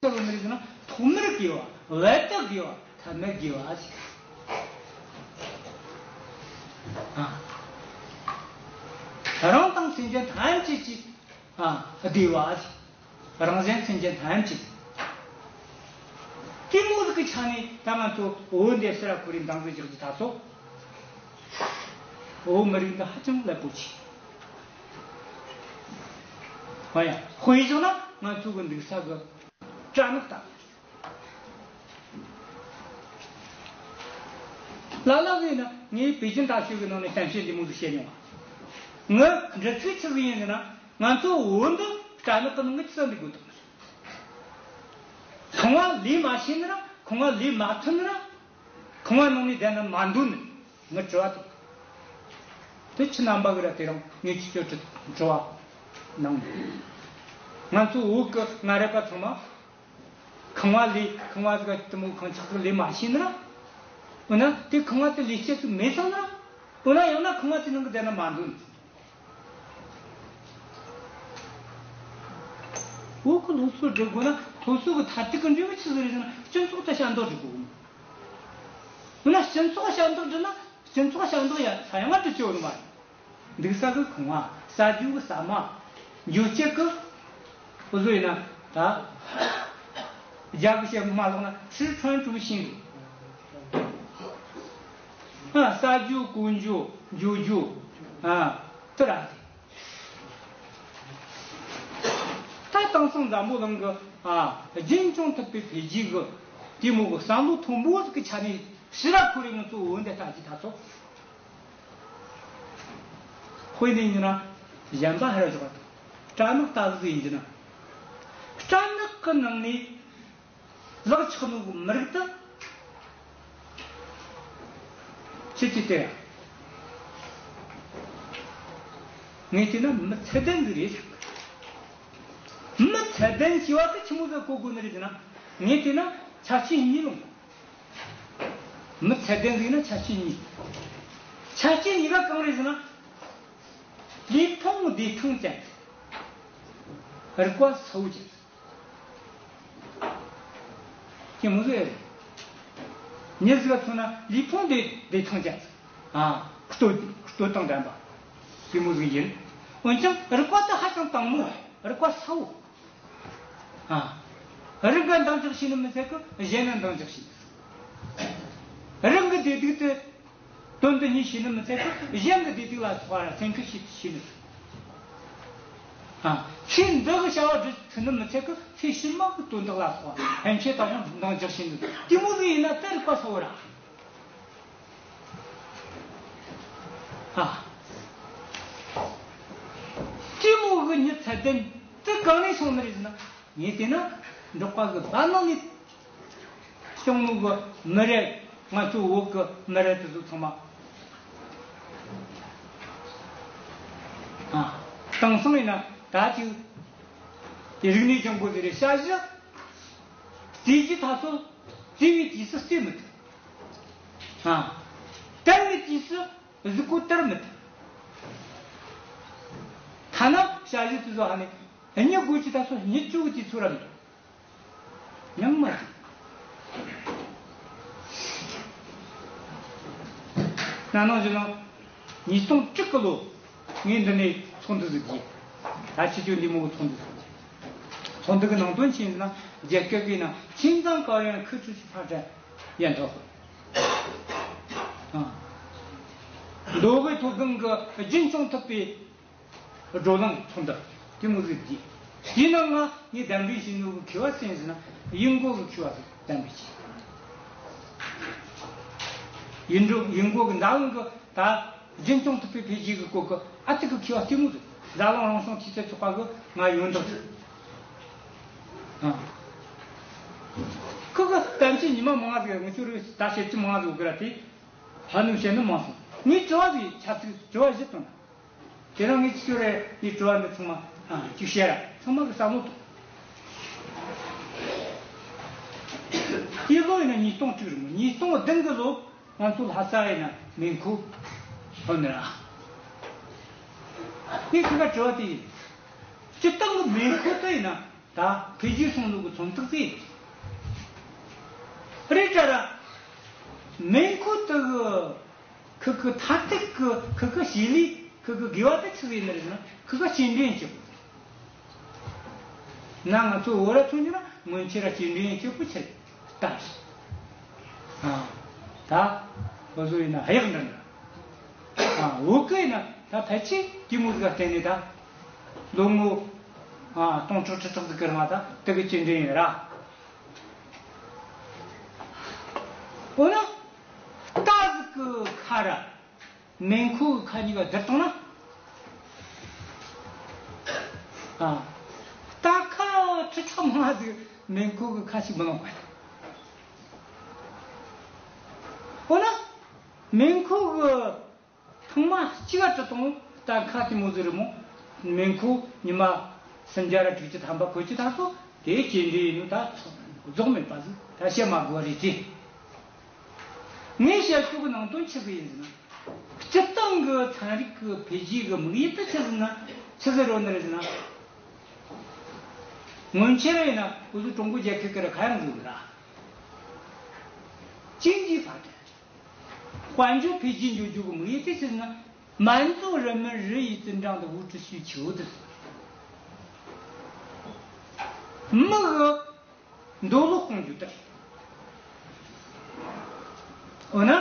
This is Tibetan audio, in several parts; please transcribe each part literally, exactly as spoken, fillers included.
ལ་མི་རིགས་ན་ཐོག་མར་དགེ་བ། བར་དུ་དགེ་བ། ཐ་མར་དགེ་བ་ཞེས། ཨ། རང་དང་སེམས་ཅན་ཐམས་ཅད་ཀྱི། ཨ། བདེ་བ་ཞེས། རང་གཞན་སེམས་ཅན་ཐམས་ཅད། དེ་མོ་ཟིག་གི་ཆ་ནས་ད་ང་ཚོ་བོད་འདི་ཕྱིར་ར་ཁོ་རེ་འདང་ཟིག་རྒྱག་རྒྱུ་ད་ཚོ། བོད་མི་རིགས་འདི་ཧ་ཅང་རླབས་པོ་ཆེ། ཧོ་ཡ། དཔེ་བཞག་ན་ང་ཚོ་གི་འདུག་ས་གི་སྦྲ་ནག་ལྟ་བུ། ལ་ལ་ཟིག་ཡིན་ན་ངས་པེ་ཅིན་大学གི་ནང་ནས་གཏམ་བཤད་འདི་མོ་ཟིག་བཤད་མྱོང་བ། ངའི་འདྲི་ཚིག་ཆི་ཟིག་ཡིན་ཟེར་ན། ང་ཚོ་བོད་འདི་སྦྲ་ནག་གི་ནང་གི་ཆི་ཟིག་འདུག་དགོས་དང་། ཁང་བ་ལས་མ་ཤེས་ནི་ར། ཁང་བ་ལས་མ་ཐུབ་ནི་ར། ཁང་བ་ནང་ནས་བསྡད་ན་མ་འདོད་ནི། ངའི་དྲི་བ་དེ། དེ་ཁྱེད་རྣམ་པ་གིས་ར་དེ་རིང་ངས་ཁྱེད་ཚོར་དྲི་དྲི་བ་གནང་། ང་ཚོ་བོད་གི་སྔ་རབས་པ་ཚང་མ་ཁང་བ་ལས། ཁང་བ་ཟིག་དེ་མོ་ཁང་ཆག་ཟིག་ལས་མ་ཤེས་ནི་ར། འོ་ན་དེ་ཁང་བ་དེ་ལས་སྐྱེ་ཟིག་མེད་སོང་ནི་ར། འོ་ན་ཡང་ན་ཁང་བ་དེ་ནང་གི་བསྡད་ན་མ་འདོད་ནི། བོད་ཀྱི་སློབ་གསོ་སྒྲུབ་དགོས་ན་སློབ་གསོ་གི་མཐར་ཐུག་གི་འབྲས་བུ་ཆི་ཟིག་རེད་ཟེར་ན། སྤྱི་ཚོགས་དེ་ཞབས་འདེགས་སྒྲུབ་དགོས། འོ་ན་སྤྱི་ཚོགས་ཞབས་འདེགས་སྒྲུབ་ན་སྤྱི་ཚོགས་ཞབས་འདེགས་ཡ་ས་ཡང་ང་སྒྲུབ་ཆོག་ནི་མ་རེད། འདུག་ས་གི་ཁང་བ། ཟ་རྒྱུ་གི་ཟ་མ། འགྱོ་སྤྱད་གི། འུ་ཚོ་ཡིན་ན་ད་རྒྱ་གི་བཤད་མ་ལོག་ན་吃穿住行། ཨ། ཟ་རྒྱུ། གོན་རྒྱུ། འགྱོ་རྒྱུ། ཨ། དེ་ར་རེད། ད་དེང་སང་འཛམ་བུ་གླིང་གི། ཨ། རྒྱུན་སྐྱོང་ཐུབ་པའི་འཕེལ་རྒྱས་གི་དེ་མོ་གི་བསམ་བློ་མཐོན་པོ་ཟིག་གི་ཆ་ནས་ཕྱིར་ར་ཁོ་རེ་ང་ཚོ་བོད་འདི་ལྟ་ཅི་ད་ཚོ། དཔེ་ནས་ཉོ་ན་གཞན་པ་ཧར་ཞོག་པ་དང་། སྦྲ་ནག་ལྟ་བུ་ཡིན་གྱི་ན། སྦྲ་ནག་གི་ནང་ནས་ལག་ཆགས་ནོ་གི་མི་རིགས་དེ་ཁྱེད་ཀྱིས་བལྟས་ཡ། ངས་བལྟས་ན་མི་ཚད་ལྡན་ཟིག་རེད་ཟེར། མི་ཚད་ལྡན་ཞེས་པ་དེ་ཆི་མོ་ཟིག་གོ་དགོས་ནི་རེད་ཟེར་ན། ངས་བལྟས་ན་ཆ་རྐྱེན་གཉིས་ལོངས། མི་ཚད་ལྡན་ཟིག་ན་ཆ་རྐྱེན་གཉིས། ཆ་རྐྱེན་གཉིས་ཀ་གང་རེད་ཟེར་ན། ལུས་ཕུང་བདེ་ཐང་ཅན། རིག་པ་གསལ་བོ་ཅན། དེ་མོ་ཟིག་རེད། མྱི་ཟིག་ལ་མཚོན་ན་ལུས་ཕུང་བདེ་བདེ་ཐང་ཅན། ཨ། སྟོབས་སྟོབས་དང་ལྡན་པ། དེ་མོ་ཟིག་ཡིན། འོན་ཀྱང་རིག་པ་དེ་ཧ་ཅང་དྭངས་མོ། རིག་པ་གསལ་བོ། ཨ། རང་ག་འདང་རྒྱག་ཤེས་ནི་མི་ཚད་གི་གཞན་ལ་འདང་རྒྱག་ཤེས་ནི། རང་གི་བདེ་སྡུག་དེ་དོན་དུ་གཉེར་ཤེས་ནི་མི་ཚད་གི་གཞན་གི་བདེ་སྡུག་ལ་སོགས་པ་སེམས་ཁུར་བྱེད་ཤེས་ནི། ཨ། ཚེ་འདི་གི་བྱ་བ་སྒྲུབ་ཐུབ་ནི་མི་ཚད་གི་ཚེ་ཕྱི་མ་གི་དོན་དག་ལ་སོགས་པ་ཕན་ཆད་དང་ཡང་འདང་རྒྱག་ཤེས་ནི། དེ་མོ་ཟིག་ཡིན་ན་དེ་རིག་པ་གསལ་བོ་ར། ཨ། དེ་མོ་གི་མྱི་ཚད་ལྡན་དེ་གང་ནས་སོང་ནི་རེད་ཟེར་ན། ངས་བལྟས་ན་འབྲོག་པ་གི་བར་ནང་ནས་བྱུང་ནོ་གི་མི་རེད། ང་ཚོ་བོད་གི་མི་རེད། དེ་ཚོ་ཚང་མ། ཨ། དེང་སང་ཡིན་ན་ད་ཅིག་དེ་རིག་གནས་སྦྱོང་དགོས་ཟེར་རེད། ཞ་ཞི་རྩེད་རྒྱུ་ད་ཚོ་རྩེ་བའི་དུས་སུ་རྩེ་མི་ཐུབ། ཨ། དལ་བའི་དུས་སུ་གཟུགས་པོ་དལ་མི་ཐུབ། ཐ་ན་ཞ་ཞི་དེ་ཚོ་ཧ་ནི་གཉིད་དགོས་ཀྱི་ད་ཚོ་གཉིད་སྐྱོ་གི་དུས་ཚོད་ར་མི་འདུག། ཉམས་མ་བྱུང་། ན་ནིང་བཞིན་ནང་ཉིས་སྟོང་དྲུག་གི་ལོ་ངས་འདི་ནས་ཚོགས་འདུ་ཟིག་བགྱིས། ད་ཕྱི་སྐྱོད་འདི་མོ་གི་ཚོགས་འདུ་ཟིག་བགྱིས། ཚོགས་འདུ་གི་ནང་དོན་ཆི་ཡིན་ན། རྒྱ་སྐད་གི་ནང་青藏高原可持续发展研讨会། མདོ་དབུས་མཐོ་སྒང་གི་རྒྱུན་སྐྱོང་ཐུབ་པའི་བགྲོ་གླེང་ཚོགས་འདུ་དེ་མོ་ཟིག་བགྱིས། དེའི་ནང་ང་ངས་གདན་འདྲེན་བྱས་ནོ་གི་མཁས་པ་སུ་ཡིན་ཟེར་ན། ཡུན་གོ་གི་མཁས་པ་ཟིག་གདན་འདྲེན་བྱས། ཡུན་གོ་ཡུན་གོ་གི་འཛམ་གླིང་གི་ད་རྒྱུན་སྐྱོང་ཐུབ་པའི་འཕེལ་རྒྱས་ཀྱི་སྐོར་གྱི་ཨ་ཙི་གི་མཁས་པ་ལྟད་མོ་ཟིག། འཛམ་གླིང་རང་བྱུང་ཐེབས་རྩ་ཚོགས་པ་གི་ང་ཡོན་བདག་ཟིག། ཨ། ཁོ་གི་གཏམ་བཤད་ཉི་མ་མང་ང་ཟིག། ངི་ཆོ་རེ་ད་བཤད་རྒྱུ་མང་ང་ཟིག་ཡོད་གི་ར། དེ་ཧ་ནུ་བཤད་ནི་མང་སོང་། ངས་དྲི་བ་ཟིག་ཆབས་ཅིག་དྲི་བ་བཞི་བཏང་། དེ་རིང་ངས་ཁྱེད་ཚོར་ངའི་དྲི་བ་འདི་ཚང་མ་ཨ་ཅིག་བཤད་ར། ཚང་མ་གི་བསམ་བློ་ཐོངས། དེའི་ལོ་ཡིན་ན་ཉིས་སྟོང་དྲུག་རེད་མོ། ཉིས་སྟོང་བདུན་གི་ལོ་ང་ཚོ་ལྷ་ས་ཡིན་ན་མེ་འཁོར་ཐོན་ནི་ར། ངས་ཁྱེད་ཀ་དྲི་བ་དེ་ཡིན། སྤྱིར་བཏང་གི་མེ་འཁོར་དེ་ཡིན་ན། ད་འཕེལ་རྒྱས་སོང་ནོ་གི་མཚོན་རྟགས་ཅིག་རེད་དྲ་ར། མེ་འཁོར་དེ་གི་ཁུ་གི་མཐའ་ཐིག་གི་ཁུ་གི་བྱེད་ལས་ཁུ་གི་དགེ་བ་དེ་ཆི་ཟིག་ཡིན་ནི་རེད་ཟེར་ན། ཁུ་གི་སྐྱེལ་འདྲེན་བྱེད་དགོས། ན་ང་ཚོ་བོད་ར་མཚོན་རྒྱུ་ན་སྔོན་ཆད་ར་སྐྱེལ་འདྲེན་བྱེད་དགོས་ཆེད་ལྟ་ཞིག་ཨ། ད་བོད་བཟོ་ཡིན་ན་གཡག་འདྲ་འདྲ། ཨ། བོད་སྐད་ཡིན་ན་ད་ཕལ་ཆེར་དེ་མོ་ཟིག་ག་བརྟེན་ནས་ད་ལོ་ངོ་ཨ་སྟོང་ཕྲག་ཁྲི་ཕྲག་ཟིག་གི་རིང་ད་དེ་གི་སྐྱེལ་འདྲེན་ཡིན་ར། འོ་ན་རྟ་ཟིག་གི་ཁ་ར་མེ་འཁོར་གི་ཁ་གཉིས་ཀ་བསྡུར་བཏང་ན། ཨ། རྟ་ཁ་ཁྲི་ཕྲག་མང་ཟིག་མེ་འཁོར་གི་ཁ་ཞིག་མི་ལོངས་པ་ཡིན། འོ་ན་མེ་འཁོར་གི་ཐེངས་མ་གཅིག་ག་བྲི་བཏང་རྟ་ཁ་དེ་མོ་ཟིག་རེད་མོ། མེ་འཁོར་ཉི་མ་སུམ་བརྒྱ་ར་དྲུག་ཅུ་ཐམ་པ་འཁོར་རྒྱུ་ད་སོ་དེ་སྐྱེལ་འདྲེན་ཡིན་ནོ་ད་རྫོགས་མེད་པ་ཟིག་ད་བཤད་མ་དགོས་པ་རེད་དེ། ངས་བཤད་རྒྱུ་གི་ནང་དོན་ཆི་ཟིག་ཡིན་ཟེར་ན། སྤྱིར་བཏང་གི་ཚན་རིག་གི་འཕེལ་རྒྱས་གི་དམིགས་ཡུལ་དེ་ཆི་ཟིག་ན་ཆི་ཟིག་རོ་ནི་རེད་ཟེར་ན། སྔོན་ཆད་ར་ཡིན་ན་འུ་ཚོ་ཀྲུང་གོ་རྒྱལ་ཁབ་ཀྱི་ར་ཁ་ཡང་འདུག་ར། ཅིན་ཇི་ཕ་ཏན། དཔལ་འབྱོར་འཕེལ་རྒྱས་འགྲོ་རྒྱུ་གི་དམིགས་ཡུལ་དེ་ཆི་ཟིག་ན། 满足人民日益增长的物质需求 དེ་མི་གི་འདོད་བློ་སྐོང་རྒྱུ་དེ་རེད། འོ་ན་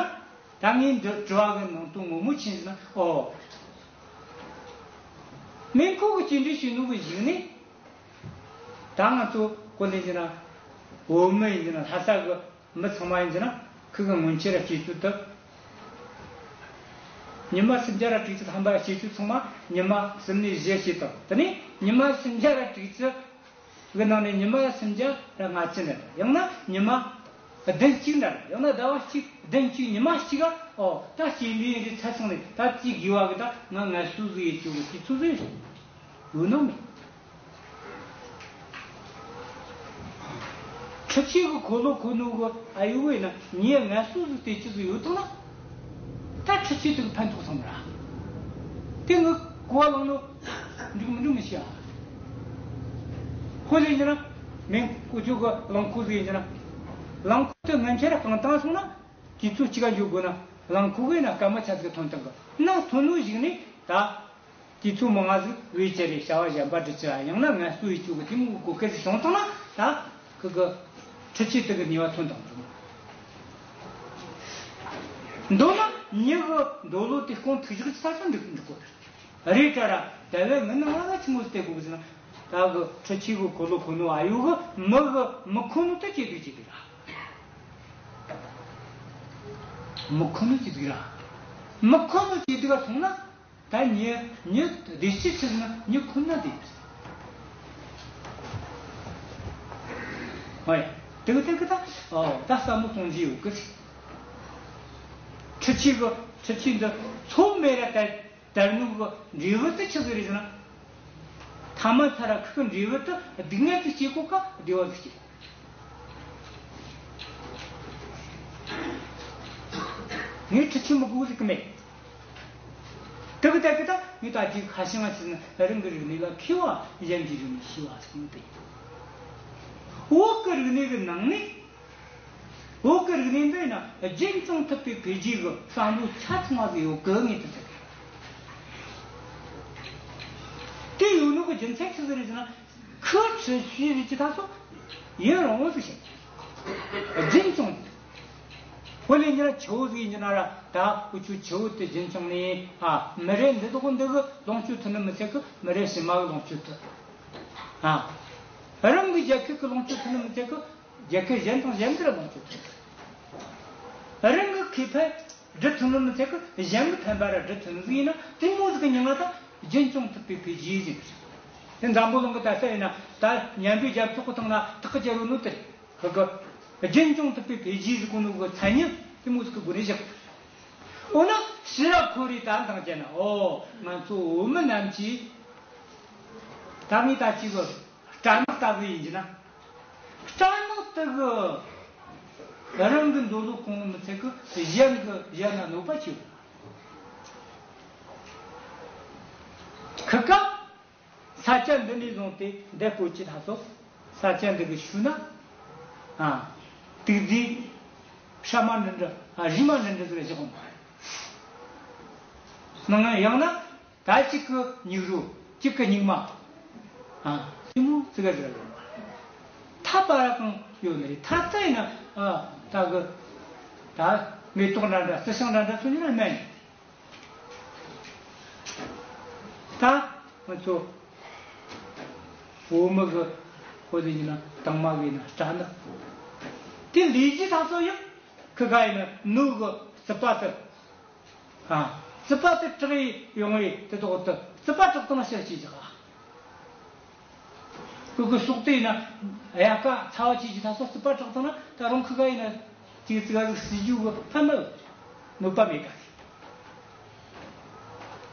ད་ངས་འདི་དྲི་བ་གི་ནང་དོན་ངོ་མ་ཆི་ཟེར་ན། ཨོ། མེ་འཁོར་གི་སྐྱེལ་འདྲེན་བྱེད་ནོ་གི་གཞུག་ནས་ད་ང་ཚོ་གོ་ལེ་ཡིན་ན་བོད་མི་ཡིན་ན་ལྷ་ས་གི་མི་ཚང་མ་ཡིན་ན་ཁུ་གི་སྔོན་ཆད་ར་སྐྱེལ་རྒྱུ་དེ། ཉི་མ་སུམ་བརྒྱ་ར་དྲུག་ཅུ་ཐམ་པ་སྐྱེལ་རྒྱུ་ཚང་མ་ཉི་མ་གསུམ་ནས་བཞི་བྱས་དང་དེ་ནས་ཉི་མ་སུམ་བརྒྱ་ར་དྲུག་ཅུ་གི་ནང་ནས་ཉི་མ་སུམ་བརྒྱ་ར་ལྔ་བཅུ་འདྲ་ཡང་ན་ཉི་མ་བདུན་གཅིག་འདྲ་ཡང་ན་ཟླ་བ་གཅིག་བདུན་གཅིག་ཉི་མ་གཅིག་ག་ཨོ་ད་སྐྱེལ་འདྲེན་རེད་ཚར་སོང་ནས་ད་དེའི་དགེ་བ་གི་ད་ང་ངལ་གསོ་ཟིག་ཡེད་རྒྱུ་གི་དུས་ཚོད་ཟིག་ཡོད་ནོ་མེད། འཕྲུལ་ཆས་གི་འཁོར་ལོ་འཁོར་ནོ་གི་ཨ་ཡོ་གི་ཡིན་ན་ངའི་ངལ་གསོ་ཟིག་དེ་ཅི་ཟིག་ཡོད་དང་ན། ད་འཕྲུལ་ཆས་དེ་གི་ཕན་ཐོགས་སོང་ར། དེ་ངི་གོ་བ་བླངས་ནོ་འགྲིག་མི་འགྲིག་མི་ཤེས་ཨ། ཁོ་ལས་ཡིན་ན་མིང་ཀུ་ཅོ་གི་རླངས་འཁོར་ཟིག་ཡིན་ན། རླངས་འཁོར་དེ་སྔོན་ཆད་ར་གང་བཏང་སོང་ན་དུས་ཚོད་གཅིག་ག་འཇོག་དགོས་ན་རླངས་འཁོར་གི་ཡིན་ན་སྐར་མ་ཆ་ཟིག་ཐོན་བཏང་གི་ན་ཐོན་ནོ་གཞུག་ནས་ད། དུས་ཚོད་མང་ང་ཟིག་བེད་སྤྱད་རེ་བྱ་བ་གཞན་པ་སྒྲུབ་ཅི་ཡང་ན་ངལ་གསོ་ཡེད་རྒྱུ་གི་དེ་མོ་གི་གོ་སྐབས་ཤིག་བྱུང་ཐང་ན་ད་ཁུ་གི་འཕྲུལ་ཆས་དེ་གི་ནུས་པ་ཐོན་དང་འདུག་མདོར་ན་མྱི་གི་འདོད་བློ་དེ་སྐོང་ཐུག་བཞག་ཅི་ས་ས་འགྲིག་འགྲིག་གོ་རེད་དྲ་ར། དེ་བས་ངི་ནི་ང་ལ་ཆི་མོ་ཟིག་བལྟས་དགོས་གི་ཟེར་ན། ད་གི་འཕྲུལ་ཆས་གི་འཁོར་ལོ་འཁོར་ནོ་ཨ་ཡོ་གི་མི་གི་མི་ཁོ་ནོ་དེ་ཇེ་སྡུག་ཇེ་སྡུག་ར། མི་ཁོ་ནོ་ཇེ་སྡུག་ར། མི་ཁོ་ནོ་ཇེ་སྡུག་ག་སོང་ན། ད་མྱི་མྱི་བདེ་སྐྱིད་ཆེ་ན་མྱི་ཁོ་ན་བདེ་ཡོད། ཨོ་ཡ། དེ་གི་དེ་གི་ད་ཨོ་ད་བསམ་བློ་གཏོང་རྒྱུ་ཡོད་གི། འཕྲུལ་ཆས་གི་འཕྲུལ་ཆས་འདི་ཚོ་མེད་ར་ད་དར་ནུ་གི་འབྲས་བུ་དེ་ཆི་ཟིག་རེད་ཟེར་ན། ཐ་མ་ཐ་ར་ཁུ་གི་འབྲས་བུ་དེ་སྡུག་བསྔལ་དེ་སྐྱེ་གོ་ཀ་བདེ་བ་དེ་སྐྱེ། ངས་ཁྲི་ཆེན་མོ་དགོས་ཟིག་གི་མེད། དེ་གི་དེ་གི་ད་ངས་ད་ཅིག་ཁ་ཤས་ང་ཞིག་ནི་རང་གི་རིག་གནས་ལ་མཁས་པ་གཞན་གྱི་རིག་གནས་ཤེས་པ་ཟེར་ནི་དེ་ཡིན། བོད་གི་རིག་གནས་གི་ནང་ནས་བོད་གི་རིག་གནས་འདི་ཡིན་ན་རྒྱུན་སྐྱོང་ཐུབ་པའི་འཕེལ་རྒྱས་གི་བསམ་བློ་ཆ་ཚང་བ་ཟིག་ཡོད་གི་ངས་དེ་ཟེར་གི། དེ་ཡོད་ནོ་གི་རྒྱུ་མཚན་ཆི་ཟིག་རེད་ཟེར་ན། ཁོ་ཁྲི་ཤི་རིགས་ཀྱི་ད་སོ་ཡུན་རིང་བོ་ཟིག་བྱས། རྒྱུན་སྐྱོང་། ཧོ་ལེ་ཉིན་ཆུ་བོ་ཟིག་ཡིན་གྱི་ན་ར་ད་འུ་ཆོ་ཆུ་བོ་དེ་རྒྱུན་སྐྱོང་ནས་ཨ་མི་རེ་འདི་དག་འདི་གི་ལོངས་སྤྱོད་ཐུབ་ནི་མི་ཚད་གི་མི་རེ་ཕྱི་མ་གི་ལོངས་སྤྱོད་ཐུབ། ཨ་རང་གི་རྒྱལ་ཁབ་གི་ལོངས་སྤྱོད་ཐུབ་ནི་མི་ཚད་གི་རྒྱལ་ཁབ་གཞན་དང་གཞན་གི་ར་ལོངས་སྤྱོད་ཐུབ། རང་གི་ཁེ་ཕན་སྒྲུབ་ཐུབ་ནི་མི་ཚད་གི་གཞན་གི་ཕན་པ་ར་སྒྲུབ་ཐུབ་ནི་ཟིག་ཡིན་ན་དེ་མོ་ཟིག་གི་མྱིང་ང་ད་རྒྱུན་སྐྱོང་ཐུབ་པའི་འཕེལ་རྒྱས་ཟེར། དེ་འཛམ་བུ་གླིང་གི་ད་ལྟ་ཡིན་ན་ད་མཉམ་འབྲེལ་རྒྱལ་ཚོགས་གི་སྟེང་ན་ཐག་གི་བཅད་ཡོད་ནོ་དེ་རེད། ཁོ་གི་རྒྱུན་སྐྱོང་ཐུབ་པའི་འཕེལ་རྒྱས་ཟེར་གོ་ནོ་གི་མཚན་ཉིད་དེ་མོ་ཟིག་གི་སྒོ་ནས་བཞག་འོ་ན་ཕྱི་རབས་ཁོ་རེ་ད་འདང་བྱས་ན་ཨོ་ང་ཚོ་བོད་མི་རྣམས་ཀྱིས་ད་ངས་ད་ཅིག་གི་སྦྲ་ནག་ལྟ་བུ་ཡིན་གྱི་ན། སྦྲ་ནག་དེ་གི་རང་གི་འདོད་བློ་སྐོང་མི་ཚད་གི་གཞན་གི་གཞན་ལ་གནོད་པ་བྱེད། ཁི་ཀ་ས་ཆ་འདི་ནས་བཟུང་སྟེ་འདི་བཀོད་ཀྱི་ད་སོ། ད་ཅན་འདི་གི་ཤུ་ན། ཨ། དུག་རྫས་ཧྲ་མ་འདྲ་འདྲ། ཨ། རི་མ་འདྲ་འདྲ་ཟེར་བཞག་གོ་མ་རེད། ནང་ཡང་ན། ད་གཅིག་གི་སྙིགས་རོ། གཅིག་གི་སྙིགས་མ། ཨ། དེ་མོ་ཙི་ག་ཙི་ག་ཡོད་མ་རེད། ཐ་པ་ར་གང་ཡོད་ནི་རེད། ཐ་ཙ་ཡིན་ན། ཨ། ད་གི་ད་མེ་ཏོག་འདྲ་འདྲ། རྩི་ཤིང་འདྲ་འདྲ་ཚོ་ཡིན་ན་སྨན་ཡིན། ད་ང་ཚོ་བོད་མི་གི་ཁོ་དེ་ཡིན་ན་དྭངས་མ་གི་ཡིན་ན་སྐྲ་ནག་དེ་ལས་ཀྱི་ཐ་ཚོ་ཡང་ཁི་ག་ཡིན་ན་ནུ་གི་རྩི་པ་དེ། ཨ། རྩི་པ་དེ་དྲག་ཡི་ཡོང་བའི་དེ་དོག་དེ་རྩི་པ་དྲག་དང་ཤ་སྐྱེས་ཀྱི་ག་ཁོ་གི་ཟོག་དེ་ཡིན་ན་དབྱར་ཁ་ཚ་བ་ཆེ་ཆེ་ཐ་ཚོ་རྩི་པ་དྲག་དང་ན། ད་རུང་ཁི་ག་ཡིན་ན་ཅིག་ཙི་ག་ཟིག་སྲིད་རྒྱུ་གི་ཕན་མེད། གནོད་པ་མེད་ག་ཟིག་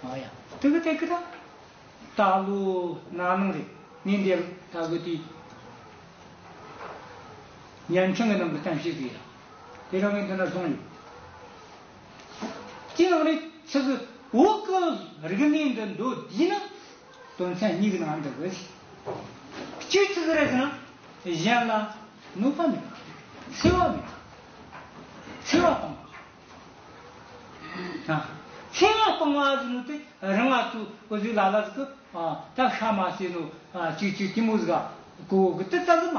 ཨ་ཡ། དེ་གི་དེ་གི་ད། ད་ལོ་ན་ནང་རེད། ངས་འདིར་ད་གི་དེ་བརྙན་འཕྲིན་གི་ནང་གི་གཏམ་བཤད་ཟིག་ཡ། དེ་རང་ངས་འདི་ན་བཟུང་ཡོད། དེ་ནང་ནས་ཆི་ཟིག་བོད་གི་རིག་གནས་འདི་མདོར་བསྡུས་ན་དོན་ཚན་གཉིས་ཀྱི་ནང་འདུ་གི། གཅིག་ཆི་ཟིག་རེད་ཟེར་ན། གཞན་ལ་གནོད་པ་མེད་པ། འཚེ་བ་མེད་པ། འཚེ་བ་སྤང་བ། ཨ། འཚེ་བ་སྤང་བ་ཟེར་ནོ་དེ་རང་ང་ཚོ་འུ་ཟོའི་ལ་ལ་ཟིག་གི། ཨ། ད་ཤ་མ་ཟོས་ནོ། ཨ། ཅིག་ཅིག་དེ་མོ་ཟིག་ག་གོ་གི་དེ་ལྟ་ལུགས་མ་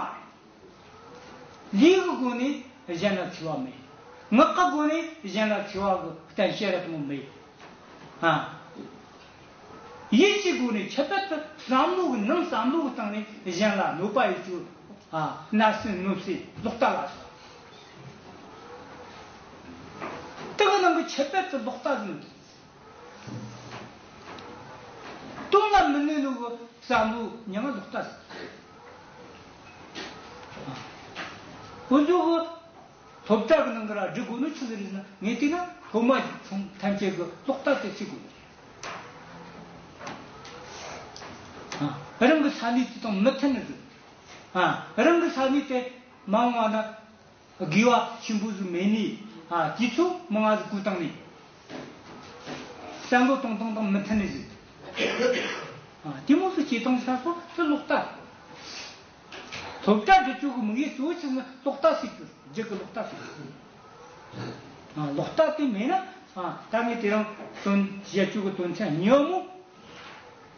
རེད། ལུས་ཀྱི་སྒོ་ནས་གཞན་ལ་འཚེ་བ་མེད། ངག་གི་སྒོ་ནས་གཞན་ལ་འཚེ་བ་གི་གཏམ་བཤད་ར་དེ་མོ་མེད། ཨ། ཡིད་ཀྱི་སྒོ་ནས་ཁྱད་པར་དུ་བསམ་བློ་གི་ནང་བསམ་བློ་གི་སྟེང་ནས་གཞན་ལ་གནོད་པ་ཡོད་རྒྱུ། ཨ། བརྣབ་སེམས་གནོད་སེམས་ལོག་ལྟ་ལ་སོགས། དེ་གི་ནང་གི་ཁྱད་པར་དུ་ལོག་ལྟ་ཟེར་ནོ། དོན་ལ་མི་གནས་ནོ་གི་བསམ་བློ་མྱིང་ལོག་ལྟ་ཟེར། འུ་ཚོ་གི་སློབ་གྲྭ་གི་ནང་གི་ར་སྒྲིག་དགོས་ནོ་ཆི་ཟིག་རེད་ཟེར་ན། ངས་བལྟས་ན་སློབ་མ་ཚང་ཐམས་ཅད་གི་ལོག་ལྟ་དེ་ཤེས་དགོས་ནི་རེད། ཨ། རང་གི་ས་གནས་དེ་དང་མི་མཐུན་ནི་ཟིག་ཨ། རང་གི་ས་གནས་དེ་མ་འོངས་པ་ན་དགེ་བ་ཆེན་པོ་ཟིག་མེད་ནི། ཨ། དུས་ཚོད་མང་ང་ཟིག་བཀོལ་བཏང་ནི། བསམ་བློ་གཏོང་སྟངས་དང་མི་མཐུན་ནི་ཟིག་ཨ། དེ་མོ་ཟིག་བྱེད་སྟངས་ས་སོ་དེ་ལོག་ལྟ། སློབ་གྲྭ་འགྲོ་རྒྱུ་གི་དམིགས་ཡུལ་གཙོ་བོ་ཆི་ཟེར་ན་ལོག་ལྟ་ཤེས་རྒྱུ། རྒྱུད་གི་ལོག་ལྟ་ཤེས་རྒྱུ། ཨ། ལོག་ལྟ་དེ་མེད་ན། ཨ། ད་ངས་དེ་རིང་དོན་བཤད་རྒྱུ་གི་དོན་ཚན་གཉིས་པ་མོ།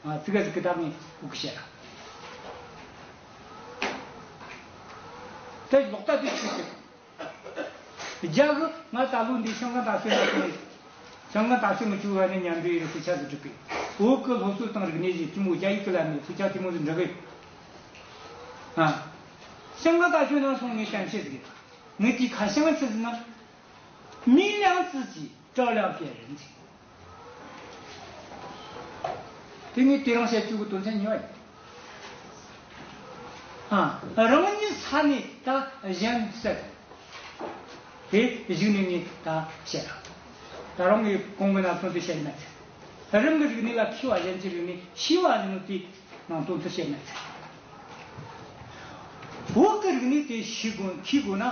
ཨ། ཙི་ག་ཙི་གི་ད་ངས་འུ་གི་བཤད་ར། ད་ལོག་ལྟ་དེ་ཆི་ཟེར། རྒྱ་གི་ང་ད་ལོ་འདི་ཤང་ཀང་ད་སོ་ན་སོང་། ཤང་ཀང་ད་སོ་མི་བཅུག་བ་ནས་མཉམ་འབྲེལ་ཡིན་ཟེར་ཆ་ཟིག་སྒྲིག་གི། བོད་ཀྱི་སློབ་གསོ་དང་རིག་གནས་ཀྱི་དེ་མོ་རྒྱ་ཡིག་གི་ལམ་ནས་ཟེར་ཆ་དེ་མོ་ཟིག་འབྲི་གི། ཨ། ཤང་ཀང་ད་སོ་ན་སོང་ངས་གཏམ་བཤད་ཟིག་ངས་དེའི་ཁ་བྱང་ཆི་ཟེར་ན། 明亮自己，照亮别人。 དེ་ངས་དེ་རིང་བཤད་རྒྱུ་གི་དོན་ཚན་གཉིས་པ་ཡིན། ཨ། རང་ཉིད་ས་ནས་ད་གཞན་སེལ། དེ་གཞུག་ནས་ངས་ད་བཤད་ར། ད་རུང་ངས་གོང་གི་ནང་དོན་དེ་བཤད་མེད་ཚེ། རང་གི་རིག་གནས་ལ་མཁས་པ། གཞན་གྱི་རིག་གནས་ཤེས་པ་ཡིན་ནོ་དེའི་ནང་དོན་དེ་བཤད་མེད་ཚེ། བོད་ཀྱི་རིག་གནས་དེ་ཤེས་དགོས། མཁས་དགོས་ན།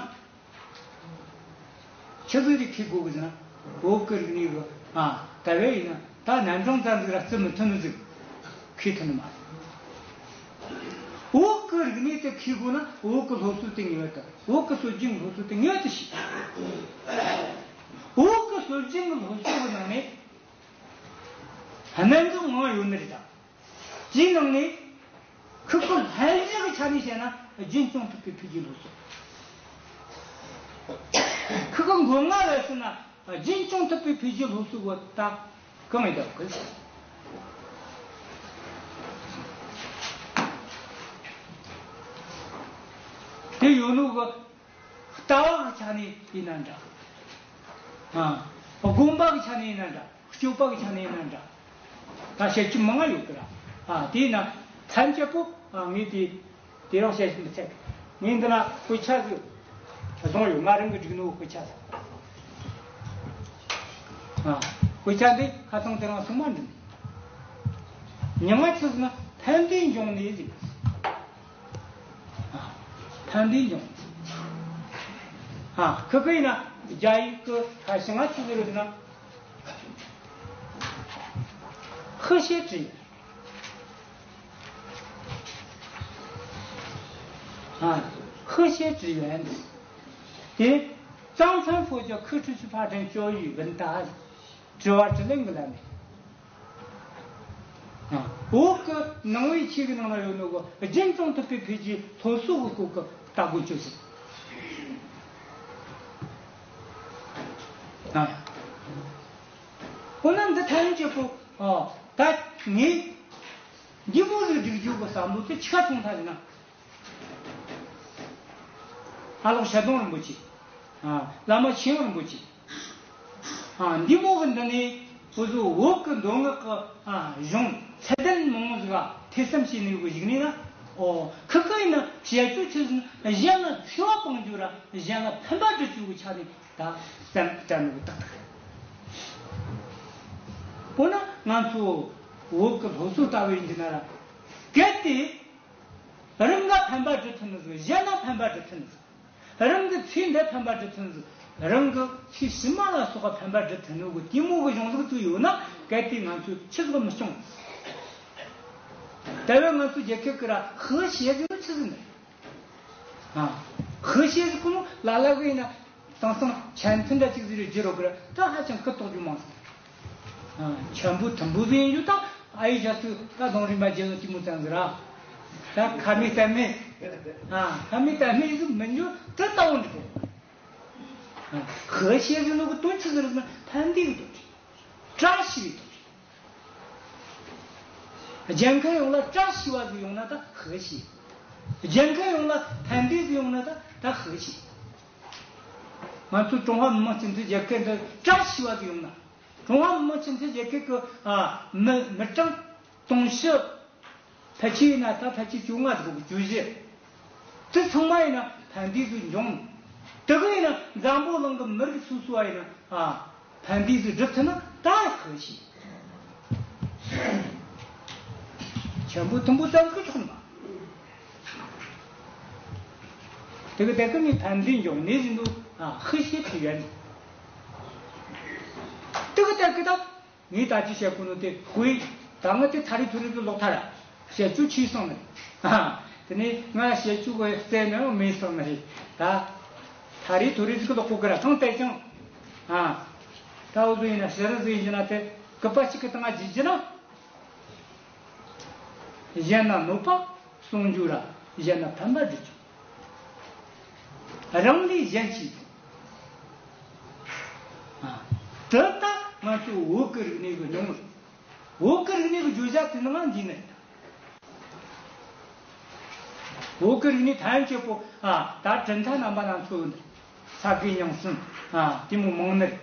ཆི་ཟིག་རེད་མཁས་དགོས་གི་ཟེར་ན། བོད་ཀྱི་རིག་གནས་གི། ཨ། ད་བས་ཡིན་ན་ད་རྣམ་གྲངས་ཙམ་ཟིག་ར་རྩི་མི་ཐུབ་ནི་ཟིག་མཁས་ཐུབ་ནི་མ་རེད། བོད་ཀྱི་རིག་གནས་དེ་མཁས་དགོས་ན་བོད་ཀྱི་སློབ་གསོ་དེ་ངེས་པར་དུ། བོད་ཀྱི་སྲོལ་རྒྱུན་གྱི་སློབ་གསོ་དེ་ངེས་པར་དུ་ཤེས། བོད་ཀྱི་སྲོལ་རྒྱུན་གྱི་སློབ་གསོ་གི་ནང་ནས་རྣམ་གྲངས་མང་ཡོད་ནི་རེད་ད། དེའི་ནང་ནས་ཁོ་ཁོ་ལྷན་རྒྱས་ཀྱི་ཆ་ནས་བཤད་ན་རྒྱུན་སྐྱོང་ཐུབ་པའི་འཕེལ་རྒྱས་སློབ་གསོ། ཁོ་ཁོ་མགོ་རྔ་བས་ཟེར་ན་རྒྱུན་སྐྱོང་ཐུབ་པའི་འཕེལ་རྒྱས་སློབ་གསོ་བ་ད་གང་ཡིན་ད་གི། དེ་ཡོད་ནོ་གི། ལྟ་བ་གི་ཆ་ནས་ཡིན་ན་འདྲ། ཨ། སྒོམ་པ་གི་ཆ་ནས་ཡིན་ན་འདྲ། སྤྱོད་པ་གི་ཆ་ནས་ཡིན་ན་འདྲ། ད་བཤད་རྒྱུ་མང་ང་ཡོད་གི་ར། ཨ། དེས་ན་ཐམས་ཅད་པོ། ཨ། ངས་དེ་དེ་རང་བཤད་ཤེས་མི་ཚད། ངས་འདི་ན་དཔེ་ཆ་ཟིག་བཟུང་ཡོད། ང་རང་གི་སྒྲིག་ནོ་དཔེ་ཆ་ཟིག་ཨ། དཔེ་ཆ་འདི་ཁ་སང་དེ་རིང་སོང་མ་འགྲིག་མྱིང་ང་ཆི་ཟེར་ན་ཕན་བདེ་འབྱུང་གནས་ཟེར། ཨ། ཕན་བདེ་འབྱུང་། ཨ། ཁི་ཁི་ཡིན་ན་རྒྱ་ཡིག་གི་ཁ་བྱང་ང་ཆི་ཟེར་ཡོད་ཟེར་ན། 和谐之语。啊，和谐之源。对，藏传佛教可持续发展教育问答，指望之人个来没。啊，我个能为七个能了有那个，真正特别脾气，从四个各个大过就是。啊，我那这谈结果，哦，但你，你不是这个结果上路，这车从他的那。 ཨ་ལོག་ཤར་གདོང་རིན་པོ་ཆེ། ཨ། བླ་མ་ཆེན་པོ་རིན་པོ་ཆེ། ཨ། འདི་མོ་གི་འདི་ནས་ཁོ་ཚོ་བོད་ཀྱི་མདོ་སྔགས་ཀྱི། ཨ། གཞུང་ཚད་ལྡན་མང་པོ་ཟིག་ག་ཐེ་ཚོམ་བྱས་ནས་གི་གཞུག་ནས་ན། ཨོ། ཁི་ཁི་ཡིན་ན་བཤད་རྒྱུ་ཆི་ཟིག་གཞན་ལ་འཚེ་བ་སྤང་རྒྱུ་ར་གཞན་ལ་ཕན་པ་སྒྲུབ་རྒྱུ་གི་ཆ་ནས་ད་བཙན་བཙན་ནོ་གི་ཏག་ཏག་འོ་ན་ང་ཚོ་བོད་ཀྱི་སློབ་གསོ་ལྟ་བུ་ཡིན་གྱི་ན་ར། གལ་ཏེ། རང་གི་ཕན་པ་སྒྲུབ་ཐུབ་ནི་ཟིག་གཞན་ལ་ཕན་པ་སྒྲུབ་ཐུབ་ནི་ཟིག་རང་གི་ཚེ་འདི་ཕན་པ་སྒྲུབ་ཐུབ་ནི་ཟིག་རང་གི་ཚེ་ཕྱི་མ་ལ་སོགས་པ་ཕན་པ་སྒྲུབ་ཐུབ་ནི་གི་དེ་མོ་གི་གཞུང་ལུགས་ཚུལ་ཡོད་ན། གལ་ཏེ་ང་ཚོས་ཆི་ཟིག་མི་སྐྱོང་། དེ་བས་ང་ཚོ་རྒྱལ་ཁབ་ཀྱི་ར་ཧི་ཤེས་ཟིག་ནི་ཆི་ཟིག་ནི། ཨ། ཧི་ཤེས་ཟིག་གོ་ལ་ལ་གི་ཡིན་ན། དེང་སང་ཆེན་མཐུན་འདྲ་གཅིག་ཟིག་རེ་བརྗེ་རོགས་གི་ར་ད་ཧ་ཅང་ཁུ་དོག་རྒྱུ་མང་སོང་། ཨ། ཆེན་པོ་མཐུན་པོ་ཟིག་ཡིན་རྒྱུ་ད་ཨ་ཡི་ཞག་ཚོད་ད་གདོང་རིན་པ་རྒྱལ་ལོ་གཅིག་མོ་ཙམ་ཟིག་ར། ད་ཁ་མི་ལྟ་མི། ཨ། ཁ་མི་ལྟ་མི་ཟིག་མི་འགྱུར་དེ་ལྟ་བུ་འགྲིག་གོ། ཨ། ཧི་ཤེས་ཟིག་ནོ་གི་དོན་ཆི་ཟིག་རེད་ཟེར་ན་ཕན་བདེ་གི་དོན་རེད། བཀྲ་ཤིས་པའི་དོན་རེད། རྒྱལ་ཁབ་ཡོངས་ལ་བཀྲ་ཤིས་པ་ཟིག་ཡོང་ན་ད་ཧི་ཤེས། རྒྱལ་ཁབ་ཡོངས་ལ་ཕན་བདེ་ཟིག་ཡོང་ན་ད་ད་ཧི་ཤེས། ང་ཚོ་ཀྲུང་ཧྭ་མི་དམངས་སྤྱི་མཐུན་རྒྱལ་ཁབ་འདི་བཀྲ་ཤིས་པ་ཟིག་ཡོང་ན། ཀྲུང་ཧྭ་མི་དམངས་སྤྱི་མཐུན་རྒྱལ་ཁབ་ཀྱི། ཨ། མི་མི་གྲངས་དུང་ཕྱུར། ཕལ་ཆེར་ཡིན་ན་ད་ཕལ་ཆེར་བཅོ་ལྔ་ཟིག་གི་བཅུ་བཞི། དེ་ཚང་མ་ཡིན་ན་ཕན་བདེ་ཟིག་འབྱུང་། དེ་གི་ཡིན་ན་འཛམ་བུ་གླིང་གི་མི་རིགས་སོ་སོ་བ་ཡིན་ན། ཨ། ཕན་བདེ་ཟིག་སྒྲུབ་ཐུབ་ན་ད་ཧི་ཤེས། ཆེན་པོ་མཐུན་པོ་ཙམ་གི་ཆོག་ནི་མ། དེ་གི་དེ་གི་ནི་ཕན་བདེ་འབྱུང་ནི་ཟིན་དུ། ཨ། ཧི་ཤེས་ཕི་ཡོད་ནི། དེ་གི་དེ་གི་ད། ངས་ད་ཅི་བཤད་གོ་ནོ་དེ་ཧུའི། ད་ང་དེ་ཐ་རི་ཐོ་རི་གི་ལོག་ཐ་ར། བཤད་རྒྱུ་ཆི་སོང་ནི། ཨ། དེ་ནས་ང་བཤད་རྒྱུ་གི་རྩལ་ནི་མེད་སོང་ནི་རེད་ད། ཐ་རི་ཐོ་རི་ཟིག་གི་ལོག་གོ་གི་ར་ཐང་བལྟས་ཀྱང་། ཨ། ད་འུ་ཟོ་ཡིན་ན་ཤེས་རིག་ཟིག་ཡིན་གྱི་ན་དེ་གི་པ་ཞིག་གི་སྟེང་ང་བརྗོད་རྒྱུ་ན། གཞན་ན་གནོད་པ་སྲུང་རྒྱུ་ར་གཞན་ན་ཕན་པ་སྒྲུབ་རྒྱུ། རང་ལས་གཞན་གཅེས། ཨ། དེ་ལྟ་ང་ཚོ་བོད་ཀྱི་རིག་གནས་ཀྱི་སྙིང་པོ་རེད། བོད་ཀྱི་རིག་གནས་ཀྱི་བརྗོད་བྱ་དེ་ནང་འདི་ནི་རེད། བོད་ཀྱི་རིག་གནས་ཐམས་ཅད་པོ། ཨ། ད་གྲུབ་མཐའ་རྣམ་པ་སྣ་ཚོགས་ཡོད་ནི་རེད། ས་དགེ་རྙིང་གསུམ། ཨ། དེ་མོ་མང་ནི་རེད།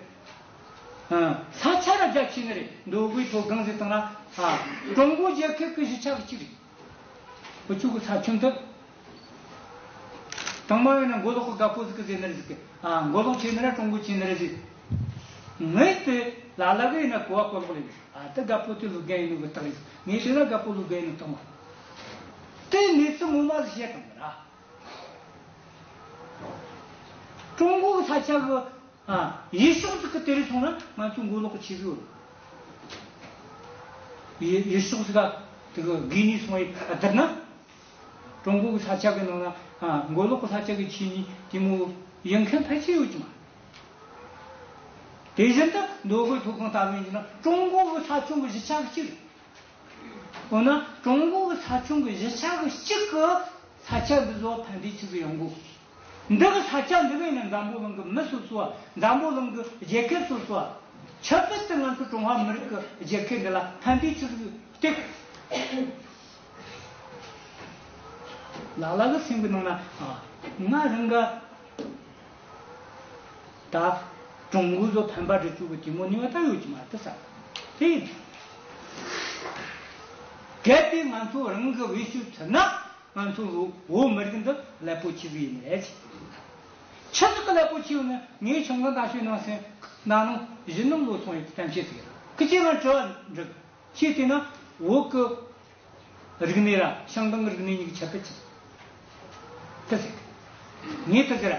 ཨ། ས་ཆ་ར་རྒྱ་ཆེ་ནི་རེད། མདོ་དབུས་མཐོ་སྒང་ཟེར་བཏང་ན། ཨ། ཀྲུང་གོ་རྒྱལ་ཁབ་ཀྱི་བཞི་ཆ་གི་གཅིག་རེད། འུ་ཆོ་གི་ས་ཁྱོན་དུ། དང་མ་ཡོད་ན་མགོ་ལོག་གི་རྒད་པོ་ཟིག་གི་ཟེར་ནི་རེད་ཟིག་གི། ཨ། མགོ་ལོག་ཆེ་ནི་ར་ཀྲུང་གོ་ཆེ་ནི་རེད་ཟིག་ངས་དེ་ལ་ལ་གི་ཡིན་ན་གོ་བ་གོ་ལོག་ལས། ཨ། དེ་རྒད་པོ་དེ་ལུག་རྒན་ཡིན་ནོ་གི་རྟགས་རེད། ངས་དེ་ན་རྒད་པོ་ལུག་རྒན་ཡིན་ནོ་རྟགས་མ། དེ་གནས་ཚུལ་ངོ་མ་ཟིག་བཤད་དང་ར། ཀྲུང་གོ་གི་ས་ཆ་གི། ཨ། ཡུལ་ཕྱོགས་ཟིག་གི་དེ་རིགས་སོང་ན་ང་ཚོ་མགོ་ལོག་གི་ཆེ་ཟིག་ཡོད། ཡུལ་ཡུལ་ཕྱོགས་ཟིག་ག་དེ་གི་དགོས་ནི་སོང་ཡི་བསྡུར་ན། ཀྲུང་གོ་གི་ས་ཆ་གི་ནང་ན། ཨ། མགོ་ལོག་གི་ས་ཆ་གི་ཆེ་ནི་དེ་མོ་ཡིན་མཁན་ཕལ་ཆེར་ཡོད་ཀྱི་མ། དེ་བཞིན་དུ་མདོ་དབུས་མཐོ་སྒང་ལྟ་བུ་ཡིན་ན་ཀྲུང་གོ་གི་ས་ཁྱོན་གི་བཞི་ཆ་གི་གཅིག་རེད། འོ་ན་ཀྲུང་གོ་གི་ས་ཁྱོན་གི་བཞི་ཆ་གི་གཅིག་གི་ས་ཆ་འདི་ཚོ་ཕན་བདེ་ཆི་ཟིག་ཡོང་གོ། འདི་གི་ས་ཆ་འདི་གི་ཡིན་ན་འཛམ་བུ་གླིང་གི་མི་སོ་སོ་བ། འཛམ་བུ་གླིང་གི་རྒྱལ་ཁབ་སོ་སོ་བ། ཁྱད་པར་དུ་ང་ཚོ་ཀྲུང་ཧྭ་མི་རིགས་ཀྱི་རྒྱལ་ཁབ་འདི་ལ་ཕན་བདེ་ཆི་ཟིག་སྟེར། ལ་ལ་གི་སེམས་ཀྱི་ནང་ན། ཨ། ང་རང་ག་ད་ཀྲུང་གོ་ཚོ་ཕན་པ་སྒྲུབ་ཆོག་གི་དེ་མོ་ནུས་པ་ད་ཡོད་ཀྱི་མ་རེད་ས། དེ་ཡིན། གལ་ཏེ་ང་ཚོ་རང་གི་བེད་སྤྱོད་ཐུབ་ན་ང་ཚོ་བོད་མི་རིགས་འདི་ཀླད་པོ་ཆེ་ཟིག་ཡིན་རེད། ཆི་ཟིག་གི་ཀླད་པོ་ཆེ་ཡོད་ན། ངས་ཆང་གི་ད་ཤོད་ནང་སེམས་ནང་ནང་བཞི་ནང་ལོ་སོང་ཡོད་གཏམ་བཤད་ཟིག་ཡིན། ཁི་ཆེ་ང་དྲི་བ་འདྲི། ཁྱེད་དེ་ན་བོད་ཀྱི་རིག་གནས་ར་ཤང་ཀང་གི་རིག་གནས་གཉིས་ཀྱི་ཁྱད་པར་ཅི། དེ་ཟེར། ངས་དེ་ཟེར།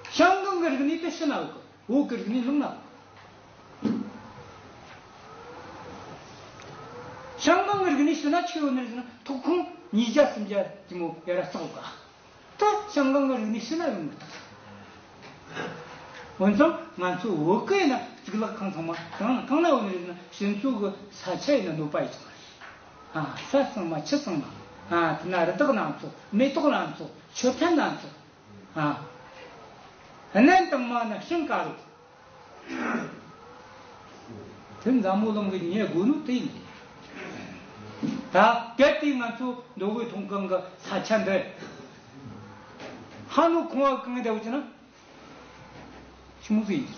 ཤང་ཀང་གི་རིག་གནས་དེ་ཕྱི་ན་ཡོད་གི། བོད་ཀྱི་རིག་གནས་ནང་ན་ཡོད་གི། ཤང་ཀང་གི་རིག་གནས་ཕྱི་ན་ཆི་ཡོད་ནི་རེད་ཟེར་ན། ཐོག་ཁང་། ཉིས་བརྒྱ་སུམ་བརྒྱ་ཅིག་མོ་ཡར་ར་བརྩེགས་ག་ད་ཞང་ཀང་གི་རིག་གནས་ཕྱི་ན་ཡོང་མི་ཐུབ། འོན་ཀྱང་ང་ཚོ་བོད་སྐད་ན་གཙུག་ལག་ཁང་ཚང་མ་གང་གང་ན་ཡོད་ནི་རེད་ན། ཕྱི་ཚུལ་གྱི་ས་ཆ་ཡིན་ན་གནོད་པ་ཡི་ཆུང་བ་རེད། ཨ། ས་གཙང་མ་ཆུ་གཙང་མ། ཨ། དེ་ན་རི་དྭགས་སྣ་ཚོགས། མེ་ཏོག་སྣ་ཚོགས། མཆོད་རྟེན་སྣ་ཚོགས། ཨ། གནམ་དྭངས་མ་ན་ཤིང་དཀར་པོ། དེ་འཛམ་བུ་གླིང་གི་ཉེ་དགོས་ནོ་དེ་ཡིན། ད་གལ་ཏེ་ང་ཚོ་མདོ་དབུས་མཐོ་སྒང་གི་ས་ཆ་འདི་ཧ་ནོ་ཁོང་བ་གང་འདྲ་བོ་ཅི་ན། ཆི་མོ་ཟིག་ཡིན།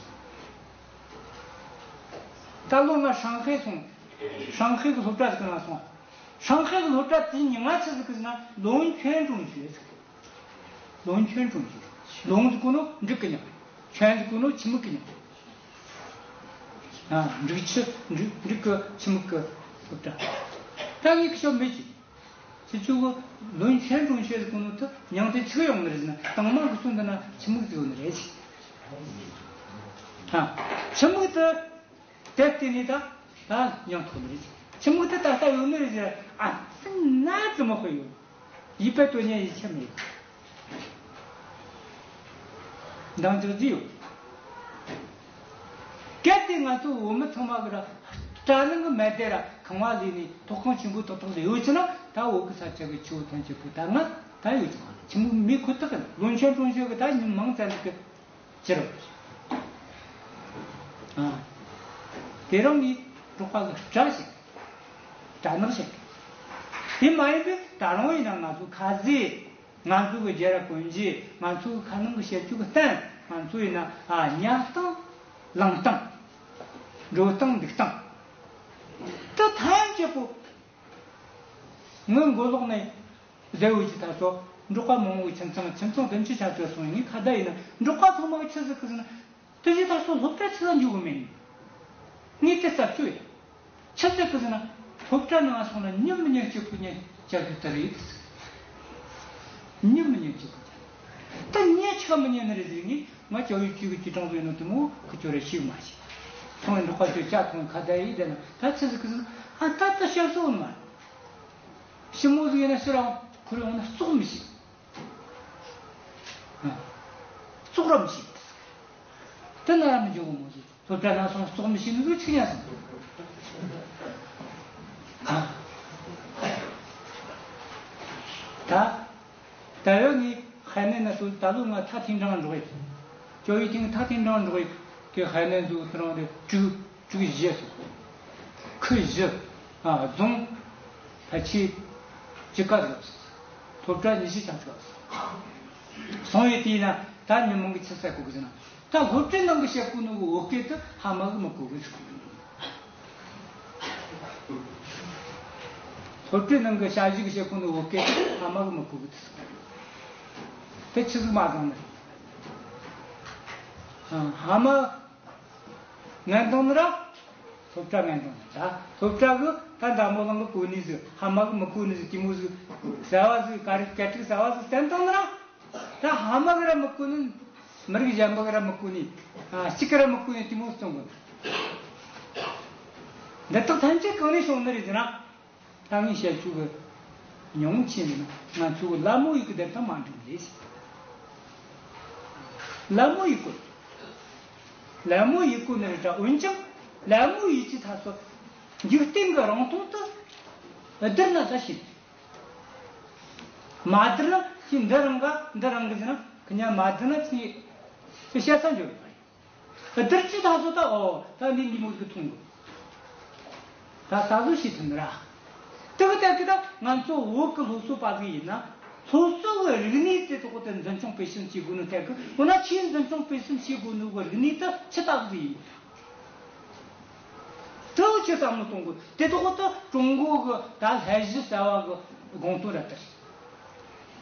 ད་ལོ་ང་ཧྲང་ཧའེ་སོང་། ཧྲང་ཧའེ་གི་སློབ་གྲྭ་ཟིག་ན་སོང་། ཧྲང་ཧའེ་གི་སློབ་གྲྭ་དེའི་མྱིང་ང་ཆི་ཟིག་གི་ཟེར་ན་龙泉中学ཟེར། 龙泉中学། 龙ཟེར་གོ་ནོ་འབྲུག་གི་མྱིང་། 泉ཟེར་གོ་ནོ་ཆུ་མིག་གི་མྱིང་། ཨ། འབྲུག་ཆུ། འབྲུག་འབྲུག་གི་ཆུ་མིག་གི་སློབ་གྲྭ། ད་ངས་ཁི་ཤོ་མེད་ཀྱི། ཁྱེད་ཚོ་གི་龙泉中学ཟེར་གོ་ནོ་དེ་མྱིང་དེ་ཆི་གི་ཡོང་ནི་རེད་ཟེར་ན། དང་མ་གི་སོ་འདི་ན་ཆུ་མིག་ཟིག་ཡོད་ནི་རེད། ཨ། ཆུ་མིག་དེ། དེ་བརྟེན་ནས་ད་ད་ཡང་ཐོག་ནས་ཆུ་མིག་དེ་ད་ལྟ་ཡོད་ནི་རེད་ཟེར། ཨ། སེམས་ན་ཙི་མོ་ཧོ་ཡོད། ཡིད་པའི་དོན་ཉན་ཡིད་ཆེས་མེད། འདང་རྒྱག་རྒྱུ་ཡོད། གལ་ཏེ་ང་ཚོ་བོད་མི་ཚང་མ་གི་ར་སྐྲ་ནང་གི་མལ་དེ་ར་ཁང་བ་ལས་ནས་ཐོག་ཁང་ཆེན་པོ་ཏག་ཏག་ལས་ཡོད་ཅེ་ན། ད་བོད་གི་ས་ཆ་གི་ཆུ་བོ་ཐམས་ཅད་པོ་ད་ང་ད་ཡོད་ཅེ་ན། ཆུ་མིག་མེད་ཁོ་ཐག་གི། 龙泉中学གི་ད་ཉིན་མང་ཙམ་གི་ཅི་རུང་། ཨ། དེ་རིང་ངས་འབྲོག་པ་གི་སྐྲ་བཤད། སྐྲ་ནག་བཤད། དེ་མ་ཡིན་པའི་ད་རུང་ཡིན་ན་ང་ཚོ་ཁ་ཟས། ང་ཚོ་གི་རྒྱལ་རབས་གོན་རྒྱུ། ང་ཚོ་གི་ཁ་ནང་གི་ཞབས་ཀྱུ་གི་སྟན། ང་ཚོ་ཡིན་ན། ཨ། ཉལ་སྟངས། ལངས་སྟངས། འགྲོ་སྟངས། འདུག་སྟངས། དེ་ཐམས་ཅད་པོ་ངའི་མགོ་ལོག་ནས་བསྡད་ཡོད་ཀྱི། ད་སོ་འབྲོག་པ་མང་བོའི་ཁྱིམ་ཚང་། ཁྱིམ་ཚང་བདུན་ཅུ་ཆ་ཙམ་སོང་། ངས་ཁ་བརྡ་ཡིན་ན་འབྲོག་པ་ཚང་མ་གི་ཆི་ཟིག་གི་ཟེར་ན། དེ་བཞིན་ད་སོ་སློབ་གྲྭ་ཆི་ཟིག་འཇུག་གི་མེད་ནི། ངས་དེ་རྩད་གཅོད་ཡིན། ཆི་ཟིག་གི་ཟེར་ན། སློབ་གྲྭ་ནང་སོང་ན་ཉིན་མི་ཉན་གཅིག་པུ་ཉན་རྒྱག་གི་དེ་རེད། ཉིན་མི་ཉན་གཅིག་པུ་ཉན། ད་ཉན་ཆི་ག་མི་ཉན་ནི་རེད་ཟེར། ངས། ང་ཅག་ཡུལ་གཅིག་གི་ཅི་གྲོང་ཟེར་ནོ་དེ་མོ་ཁུ་ཅོ་རེ་ཤིག་མ་ཤེས། ཐོང་ཡིན་འབྲོག་པ་ཅོ་ཅག་ཐོང་ཁ་བརྡ་ཡིན་བསྡད་ན། ད་ཆི་ཟིག་གི་ཟེར་ན། ཨ། ད་ད་ཤར་སོང་མ། ཞི་མོ་ཟིག་ཡིན་ན་ཕྱིར་རང་ཁུར་ཡོང་ན་བཙོག་མི་ཤེས། ཨ། བཙོག་ར་མི་ཤེས། དེ་ན་ར་མི་འཇོག་གི་མོ་ཟིག་སློབ་གྲྭ་ནང་སོང་བཙོག་མི་ཤེས་ནི་ཟིག་ཆི་ཉན་སོང་། ཨ། ད་ད་ཡོད་ནི་海南ན་སོ། ད་ལོ་ང་他厅长འགྲོ་ཡི།教育厅他厅长འགྲོ་ཡི། དེ་海南ཚོ་དེ་རང་དེ་དྲུག་དྲུག་བཞི་སོང་། ཁུལ་བཞི། ཨ། རྫོང་ཕལ་ཆེར་བཅུ་ཁ་ཟིག་སོང་། སློབ་གྲྭ་ཉི་ཤུ་ཆ་ཙམ་སོང་། སོང་ཡོད་དུས་ན་ད་མི་མང་གིས་ཆི་ཟེར་གོ་གི་ཟེར་ན། ད་སློབ་གྲྭའི་ནང་གི་བཤད་གོ་ནོ་གི་བོད་སྐད་དེ་ཕ་མ་གིས་མི་གོ་གི་ཟེར། སློབ་གྲྭའི་ནང་གི་ཞ་ཡིས་བཤད་གོ་ནོ་བོད་སྐད་དེ་ཕ་མ་གིས་མི་གོ་གི་ཟེར། དེ་ཆི་ཟིག་མ་བཟང་ནི། ཨ། ཕ་མ་ངན་སྟོང་ནི་ར། སློབ་གྲྭ་ངན་སྟོང་ནི་ར། སློབ་གྲྭ་གིས་ད་འཛམ་བུ་གླིང་གིས་གོ་ནི་ཟིག་ཕ་མ་གིས་མི་གོ་ནི་ཟིག་དེ་མོ་ཟིག་གསར་བ་ཟིག་ག་རེ་སྐད་རིགས་གསར་བ་ཟིག་བསྟན་བཏང་ནི་ར། ད་ཕ་མ་གིས་ར་མི་གོ་ནི། མི་རིགས་གཞན་པ་གིས་ར་མི་གོ་ནི། ཨ། གཅིག་གིས་ར་མི་གོ་ནི་དེ་མོ་བཙོང་གོ་ནི། འདི་དག་ཐམས་ཅད་གང་ནས་བྱུང་ནི་རེད་ཟེར་ན། ད་ངས་བཤད་རྒྱུ་གི་ཉུང་ཆེ་ནི་ང་ཚོ་གི་ལད་མོ་ཡི་གེ་དེ་དང་མ་འགྲིག་ལེ་ཟེར། ལད་མོ་ཡི་གེ། ལད་མོ་ཡི་གེ་ནི་རེད་དྲ། འོན་ཀྱང་ལད་མོ་ཡི་གེ་ད་སོ་འཇིག་རྟེན་གི་རིང་ཐུང་དུ་བསྡུར་ན་ད་ཤེས། མ་བསྡུར་ན་ཁྱེད་འདི་རང་ག་འདི་རང་གི་ཟེར་ན། ཁི་གཉིས་མ་བསྡུར་ན་ཁྱེད་ཁྱེད་བཤད་ས་འཇོག་གི་མ་རེད། བསྡུར་རྒྱུ་ད་སོ་ད། ཨོ། ད་འདི་འདི་མོ་ཟིག་མཐོང་གི། ད་ད་གཟོད་ཤེས་ཐུབ་ནི་ར། དེ་གི་ཐད་ཀི་ད་ང་ཚོ་བོད་གི་སློབ་གསོ་པ་ཟིག་ཡིན་ན། སློབ་གསོ་གི་རིག་གནས་དེ་དག་དེ་འཛིན་སྐྱོང་སྤེལ་གསུམ་བྱེད་དགོས་ནི་ཐད་ཀི། འོ་ན་ཆེས་འཛིན་སྐྱོང་སྤེལ་གསུམ་བྱེད་དགོས་ནི་གི་རིག་གནས་དེ་ཆི་ལྟ་བུ་ཟིག་ཡིན། དེ་ཆི་བསམ་བློ་གཏོང་དགོས། དེ་དག་དེ་ཀྲུང་གོ་གི་ད་སློབ་གཞི་གསར་བ་གི་དགོངས་དོན་ར་ད་རེད།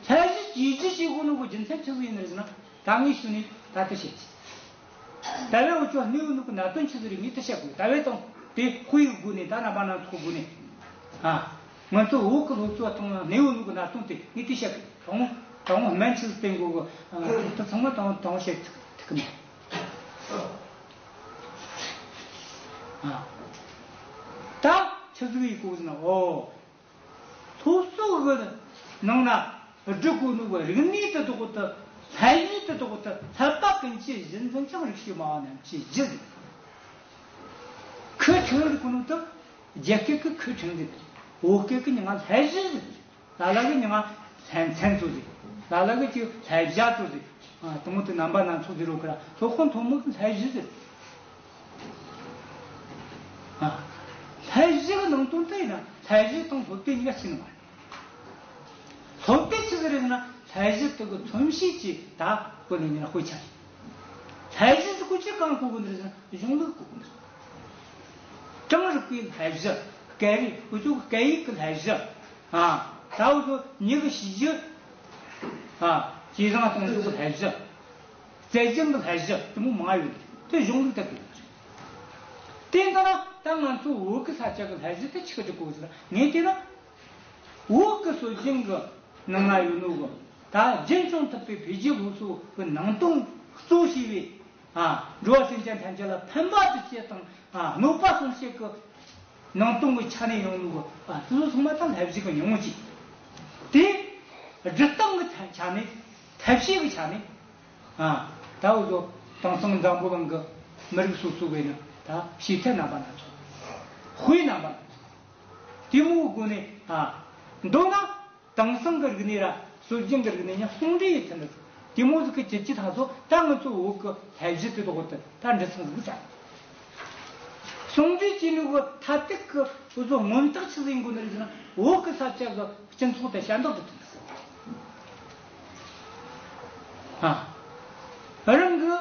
སློབ་གཞི་བཅོས་སྒྱུར་བྱེད་དགོས་ནོ་གི་རྒྱུ་མཚན་ཆི་ཟིག་ཡིན་ནི་རེད་ཟེར་ན། ད་ངས་ཞུ་ནི་ད་དེ་བཤད་ཀྱི། ད་བས་འུ་ཅོ་གནས་ཡོད་ནོ་གི་གནད་དོན་ཆི་ཟིག་རེད། ངས་དེ་བཤད་དགོས། ད་བས་དང་དེ་དཔེ་ཡི་སྒོ་ནས། ད་རྣམ་པ་སྣ་ཚོགས་སྒོ་ནས། ཨ། ང་ཚོ་བོད་གི་སློབ་གསོ་ཐོག་ན་གནས་ཡོད་ནོ་གི་གནད་དོན་དེ་ངས་དེ་བཤད་དགོས། དང་དང་སྨན་ཆི་ཟིག་བསྟེན་དགོས་གི། ཨ། དེ་ཚང་མ་དང་དང་བཤད་ཐུབ་ཐུབ་གི་མེད། ཨ། ད་ཆི་ཟིག་ཡིན་དགོས་ཟེར་ན། ཨོ། སློབ་གསོ་གི་ ནང་ན་སྒྲིག་དགོས་ནོ་གི་རིག་གནས་དེ་དག་དེ། ལྷ་བཞི་དེ་དག་དེ་ལྷ་པ་ཀུན་གྱི་གཞི་འཛིན་ཅིང་། རིགས་ཤེས་སྨྲ་བ་རྣམས་ཀྱི་གཞི་ཟེར། ཁུ་ཕྲེང་ཟེར་གོ་ནོ་དེ། རྒྱ་སྐད་ཀྱི་ཁུ་ཕྲེང་ཟེར། བོད་སྐད་ཀྱི་མྱིང་ང་ལྷ་བཞི་ཟེར། ལ་ལ་གི་མྱིང་ང་ལྷ་མཚན་ཚོ་ཟེར། ལ་ལ་གི་ཅིག་ལྷ་བཞི་ཚོ་ཟེར། ཨ། དེ་མོ་དེ་རྣམ་པ་སྣ་ཚོགས་ཟེར་རོ་ཁ་ར། སློབ་དཔོན་ཐོན་མི་གི་ལྷ་བཞི་ཟེར། ཨ། ལྷ་བཞི་གི་ནང་དོན་དེ་ཡིན་ན་ལྷ་བཞི་དང་སློབ་དཔོན་གཉིས་ཀ་ཕྱེ་ནི་མ་རེད། སློབ་དཔོན་ཆི་ཟིག་རེད་ཟེར་ན། ལྷ་བཞི་དེ་གི་མཚོན་བྱེད་ཀྱི་ད་བོད་ལ་ཉིན་དཔེ་ཆ་རེད། ལྷ་བཞི་ཟེར་གོ་ཅི་གང་གོ་གི་འདུག་ཟེར་ན། གཞུང་ལུགས་གོ་གི་འདུག། གྲངས་རིག་པའི་ལྷ་བཞི། སྐད་རིགས་འུ་ཚོ་གི་སྐད་ཡིག་གི་ལྷ་བཞི། ཨ། ད་འུ་ཚོ་མྱི་གི་གཤིས་རྒྱུད། ཨ། ཇེ་བཟང་གཏོང་རྒྱུ་གི་ལྷ་བཞི། རྩལ་སྦྱོང་གི་ལྷ་བཞི་དེ་མོ་མང་ཡོད་རེད། དེ་གཞུང་ལུགས་ལྟར་དུ་ཡོད་རེད། དེ་ལྟ་ན་ད་ང་ཚོ་བོད་ཀྱི་ས་ཆ་གི་ལྷ་བཞི་དེ་ཆི་གི་འགྲིག་གོ་ཟེར་ན། ངས་བལྟས་ན། བོད་ཀྱི་སྲོལ་རྒྱུན་གྱི་ནང་ན་ཡོད་ནོ་གི། ད་རྒྱུན་སྐྱོང་ཐུབ་པའི་འཕེལ་རྒྱས་སློབ་གསོ་གི་ནང་དོན་གཙོ་བྱས་པའི། ཨ། འགྲོ་བ་སེམས་ཅན་ཐམས་ཅད་ལ་ཕན་པ་སྒྲུབ་བྱེད་དང་། ཨ། གནོད་པ་སྲུང་བྱེད་ཀྱི་ནང་དོན་གྱི་ཆ་ནས་ཡོང་ནོ་གི། ཨ། དེ་ཚོ་ཚང་མ་ད་ལྷ་བཞི་གི་མྱོང་བྱེད། དེ་སྒྲིག་སྟངས་ཀྱི་ཆ་ནས། ཐབས་ཤེས་ཀྱི་ཆ་ནས། ཨ། ད་འུ་ཚོ་དེང་སང་འཛམ་བུ་གླིང་གི་མི་རིགས་སོ་སོ་བས་ན་ད་བྱེད་ཐབས་རྣམ་པ་སྣ་ཚོགས། དཔེ་རྣམ་པ་སྣ་ཚོགས། དེ་མོའི་སྒོ་ནས། ཨ། མདོར་ན་དེང་སང་གི་རིག་གནས་ར་སྲོལ་རྒྱུན་གྱི་རིག་གནས་ཉག་ཟུང་འབྲེལ་ཡེད་ཐུབ་ནི། དེ་མོ་ཟིག་གི་བྱེད་ཀྱི་ཐག་ཚོ་ད་ང་ཚོ་བོད་ཀྱི་ལྷ་བཞི་དེ་དག་དེ་ད་འདྲི་སོང་ཟིག་ཟེར། ཟུང་འབྲེལ་བྱེད་ནུས་ཀྱི་ཐ་དད་ཀྱི་འུ་ཚོ་མངོན་རྟགས་ཆི་ཟིག་ཡིན་དགོས་ནི་རེད་ཟེར་ན། བོད་ཀྱི་ས་ཆ་གི་སྤྱི་ཚོགས་དེ་ཞབས་འདེགས་སྒྲུབ་ཐུབ་ནི་ཟིག། ཨ། རང་གི་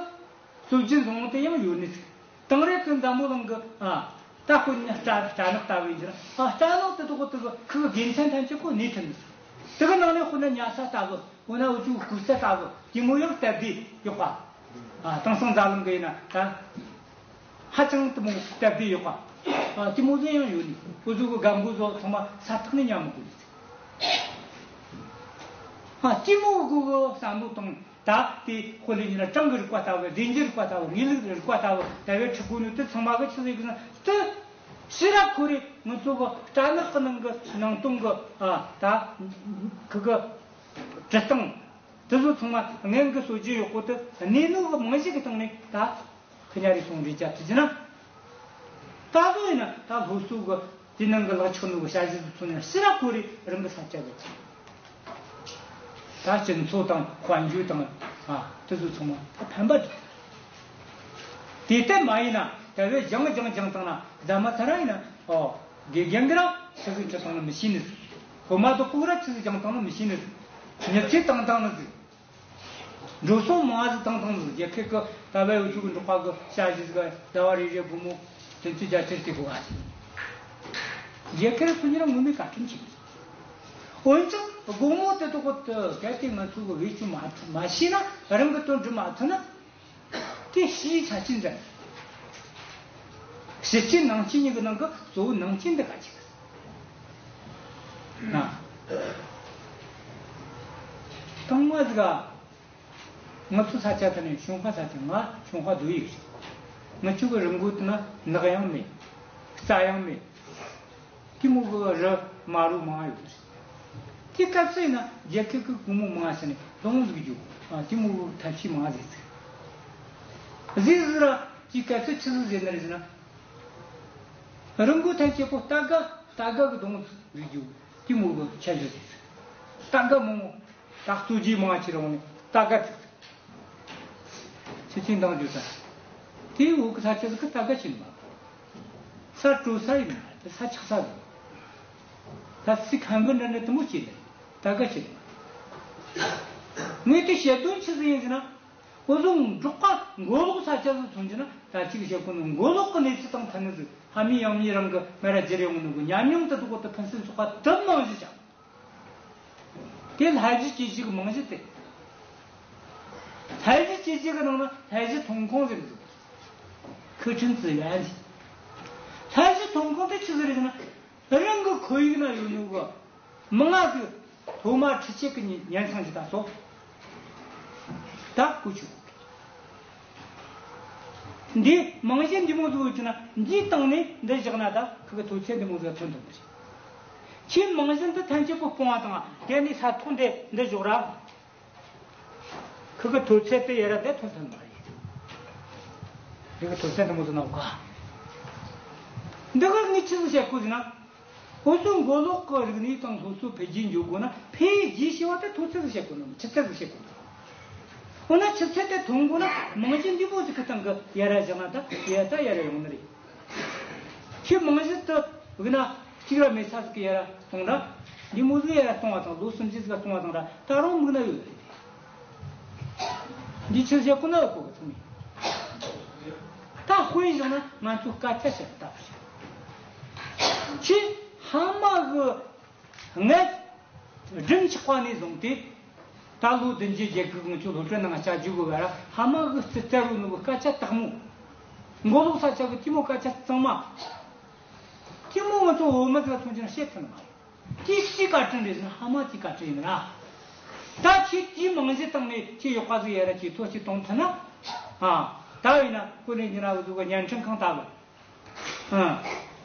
སྲོལ་རྒྱུན་བཟང་བོ་དེ་ཡང་ཡོད་ནི་ཟིག། དེང་རབས་ཀྱི་འཛམ་བུ་གླིང་གི། ཨ། ད་དཔེར་ན་སྦྲ་སྦྲ་ནག་ལྟ་བུ་ཡིན་ཟེར་ན། ཨ། སྦྲ་ནག་དེ་དག་དེ་གི་ཁུ་གི་དགེ་མཚན་ཐམས་ཅད་ཁོ་གནས་ཐུབ་ནི་ཟིག། དེ་གི་ནང་ནས་དཔེར་ན་ཉལ་ས་ལྟ་བུ། འོ་ན་འུ་ཚོའི་སྐུ་ས་ལྟ་བུ་དེ་མོ་ཡང་སྟབས་བདེ་ཡོད་པ། ཨ། དེང་སང་འཛམ་གླིང་གི་ཡིན་ན་ད་ཧ་ཅང་དེ་མོ་སྟབས་བདེ་ཡོད་པ། ཨ། དེ་མོ་ཟིག་ཡང་ཡོད་ནི། འུ་ཚོ་གི་རྒན་རྒོན་ཚོ་ཚང་མ་ས་ཐག་ནས་ཉལ་མི་དགོས་ནི། ཨ། དེ་མོ་གི་བསམ་བློ་བཏང་། ད་དེ་དཔེ་ལ་ཡིན་ན་གྲངས་ཀྱི་རིག་པ་ལྟ་བུ། རྫས་འགྱུར་རིག་པ་ལྟ་བུ། དངོས་ལུགས་རིག་པ་ལྟ་བུ། ད་བས་ཁྲིད་དགོས་ནི་དེ་ཚང་མ་གི་ཆི་ཟིག་ཟེར་ན། དེ་ཕྱིར་ར་ཁོ་རེ་ང་ཚོ་གི་སྦྲ་ནག་གི་ནང་གི་ནང་དོན་གི། ཨ། ད་ཁུ་གི་འབྲི་སྟངས་དེ་ཚོ་ཚང་མ་སྔོན་གི་སྲོལ་རྒྱུན་ཡོད་གོ་དེ་གནས་ལུགས་གི་རྨང་གཞི་གི་སྟེང་ནས་ད་ཁི་ཉ་རེ་སོང་རེ་རྒྱ་ཐུ་ཅི་ན། ད་གཟོད་ཡིན་ན་ད་སློབ་གསོ་གི་དེ་ནང་གི་ལག་ཆགས་ནོ་གི་ཞ་ཞི་ཚོ་ཚོ་ནས་ཕྱིར་ར་ཁོ་རེ་རང་གི་ས་ཆ་གི་ད་སྤྱི་ཚོགས་དང་དཔལ་འབྱོར་དང་། ཨ། དེ་ཚོ་ཚང་མ་ད་ཕན་པ་འདུག། དེ་ལྟར་མ་ཡིན་ན་ད་བས་སྦྱང་སྦྱང་སྦྱང་བཏང་ན། རྫ་མ་ཐ་ར་ཡིན་ན། ཨོ། དགེ་རྒན་གི་ར་ཆི་ཟིག་ཁྲིད་བཏང་ན་མི་ཤེས་ནི་ཟིག། སློབ་མ་དེ་ཁོ་གི་ར་ཆི་ཟིག་སྦྱང་བཏང་ན་མི་ཤེས་ནི་ཟིག། མྱི་ཚེ་བཏང་བཏང་ནི་ཟིག། འགྲོ་སོང་མང་ཟིག་བཏང་བཏང་ཟིག། རྒྱལ་ཁབ་ཀྱི་ད་བའི་འུ་ཆོ་གི་འབྲོག་པ་གི་ཞ་ཞི་ཟིག་ཟླ་བ་རེ་རེ་སྒོར་མོ་བདུན་ཅུ་བརྒྱད་ཅུ་སྟེར་དགོས་ག་ཟིག། རྒྱལ་ཁབ་ཁོ་གཉིས་ལ་དངོས་གནས་བཀའ་དྲིན་ཆེ་གི། འོན་ཀྱང་སྒོར་མོ་དེ་དག་གི་གལ་ཏེ་ང་ཚོ་གི་བེད་སྤྱོད་མ་ཐུབ། མ་ཤེས་ན། རང་གི་དོན་སྒྲུབ་མ་ཐུབ་ན། དེ་ཕྱིའི་ཆ་རྐྱེན་འདྲ། ཕྱི་རྐྱེན་ནང་རྐྱེན་གཉིས་ཀྱི་ནང་གི་གཙོ་བོ་ནང་རྐྱེན་འདི་ག་ཅིག་ན། དང་མ་ཟིག་ག། ང་ཚོ་ས་ཆ་དེ་ནི་ཞུན་ཧྭ་ས་ཆ། ང་ཞུན་ཧྭ་རྡོ་ཡིག་རེད། ང་ཆུ་གི་རི་མགོ་དེ་ན་ནགས་ཡང་མེད། རྩྭ་ཡང་མེད། དེ་མོ་གི་རི་མ་རུ་མང་ཡོད་རེད། དེ་སྐབས་སུ་ཡིན་ན་རྒྱལ་ཁབ་ཀྱི་སྒོར་མོ་མང་ཟེར་ནས་ལོང་ཟིག་རྒྱུ། ཨ། དེ་མོ་གི་ཐབས་ཤེས་མང་ཟིག་ཟིག་ཟིག་ར། དེ་སྐབས་སུ་ཆི་ཟིག་ཟེར་ནི་རེད་ཟེར་ན། རི་མགོ་ཐམས་ཅད་པོ་རྟ་སྒ། རྟ་སྒ་གི་སྡོང་ཟིག་རྒྱུ། དེ་མོ་གི་ཆ་ཞིག་ཟིག། རྟ་སྒ་མང་མོ། ད་གཙོ་རྒྱུ་མང་ཆེ་རང་ནས་རྟ་སྒ་ཐུག་ཐུག། ཆུ་ཆེན་དང་རྒྱུ་ས། དེའི་འོག་གི་ས་ཆ་ཟིག་གི་རྟ་སྒ་ཆེན་མ། ས་དྲོ་ས་ཡིན་མ་རེད། ས་ཆགས་ས་ཟིག། ད་སི་ཁམ་བུ་འདྲ་འདྲ་དུ་མོ་སྐྱེས་ནས་རྟ་སྒ་ཆེན་མ། ངས་དེ་བཤད་དོན་ཆི་ཟིག་ཡིན་ཟེར་ན། འུ་ཚོ་འབྲོག་པ་མགོ་ལོག་ས་ཆ་ཟིག་མཚོན་རྒྱུ་ན། ད་ཅིག་བཤད་གོ་ནོ་མགོ་ལོག་གི་གནས་ཚུལ་དང་མཐུན་ནི་ཟིག། ཕ་མེས་ཡང་མེས་རང་གི་མ་ར་རྒྱུ་རེ་འོང་ནོ་གི་ཉམས་མྱོང་དེ་དག་གོ་དེ་ཕུན་སུམ་ཚོགས་པ་དེ་མང་ཞིག་ཅང་། དེ་ལྷ་བཞི་སྐྱེ་གཞི་གི་རྨང་གཞི་དེ། ལྷ་བཞི་སྐྱེ་གཞི་གི་ནང་ན་ལྷ་བཞི་ཐོན་ཁུངས་ཟེར་གི་འདུག། ཁུ་ཁྲིན་ཙི་ཡན་ཟེར། ལྷ་བཞི་ཐོན་ཁུངས་དེ་ཆི་ཟིག་རེད་ཟེར་ན། རང་གི་ཁོར་ཡུག་ན་ཡོད་ནོ་གི་མི་ང་གི་སློབ་མ་ཁྲིད་བྱེད་ཀྱི་ཉན་སང་ཅི་ད་སོ། ད་ཀུ་ཆུ། འདི་རྨང་གཞི་འདི་མོ་ཟིག་ཡོད་ཀྱི་ན། འདིའི་སྟེང་ནས་འདི་བཞག་ན་ད་ཁུ་གི་དུས་ཚོད་འདི་མོ་ཟིག་ཐོན་ཐུབ་ནི་རེད། ཁྱེད་རྨང་གཞི་འདི་ཐམས་ཅད་པོ་སྤོང་བ་དང་། དེ་ནས་ས་ཐོག་འདི་འདི་བཞག་ར། ཁུ་གི་ཐོག་ཚད་དེ་ཡར་ར་དེ་ཐོག་ཚད་མ་རེད། ཁུ་གི་ཐོག་ཚད་འདི་མོ་ཟིག་ན་གོ། འདི་གར་ངས་ཆི་ཟིག་བཤད་དགོས་ཟེར་ན། འུ་ཚོ་མགོ་ལོག་གི་རིག་གནས་དང་སློབ་གསོ་འཕེལ་རྒྱས་འགྱོ་དགོས་ན། འཕེལ་རྒྱས་ཞེས་པ་དེ་ཐོག་ཚད་ཟིག་བཤད་དགོས་ན། ཆུ་ཚད་ཟིག་བཤད་དགོས་ན། འོ་ན་ཆུ་ཚད་དེ་ཐོན་དགོས་ན། རྨང་གཞི་འདི་མོ་ཟིག་གི་སྟེང་གི་ཡར་ར་བཞག་ན་ད་ཡར་ད་ཡར་ར་ཡོང་ནི་རེད། ཁྱེད་རྨང་གཞི་དེ་བུག་ན་གཅིག་ར་མེད་ས་ཟིག་གི་ཡར་ར་གཏོང་ར། འདི་མོ་ཟིག་ཡར་ར་གཏོང་བ་དང་ལོ་སུམ་ཅུ་ཟིག་ག་གཏོང་བ་དང་ར། ད་རུང་མིག་ན་ཡོད་རེད། འདི་ཆི་ཟེར་ཁོ་ན་ཡོད་གོ་གི་ཚང་མས། ད་དཔེ་བཞག་ན་ང་ཚོ་སྐད་ཆ་བཤད་ལྟ་བུ་ཞིག་ཁྱེད་ཧ་མ་གི་ངས་སྒྲིམ་ཆགས་པ་ནས་བཟུང་སྟེ། ད་ལོ་བདུན་བརྒྱད་བརྒྱད་དགུ་དགུང་ཆོ་སློབ་གྲྭ་ནང་བཅར་རྒྱུ་གི་བར་ར། ཧ་མ་གི་རྩི་རྩལ་རུ་ནུ་གི་སྐད་ཆ་དག་མོ། མགོ་ལོག་ས་ཆ་གི་དེ་མོ་སྐད་ཆ་གཙང་མ། དེ་མོ་ང་ཚོ་བོད་མི་ཚོ་མཐོང་ཆེན་བཤད་ཐུབ་ནི་མ་རེད། དེ་སུའི་བཀའ་དྲིན་རེད་ཟེར་ན་ཧ་མ་དེའི་བཀའ་དྲིན་ཡིན་ར། ད་ཁྱེད་དེའི་རྨང་གཞི་བཏང་ནས་ཁྱེད་ཡག་པ་ཟིག་ཡར་ར་ཁྱེད་ཐོག་ཅིག་གཏོང་ཐུབ་ན། ཨ། ད་ཡིན་ན་ཁོ་ནས་ཉིན་ར་འུ་ཚོ་གི་བརྙན་འཕྲིན་ཁང་ལྟ་བུ། ཨ།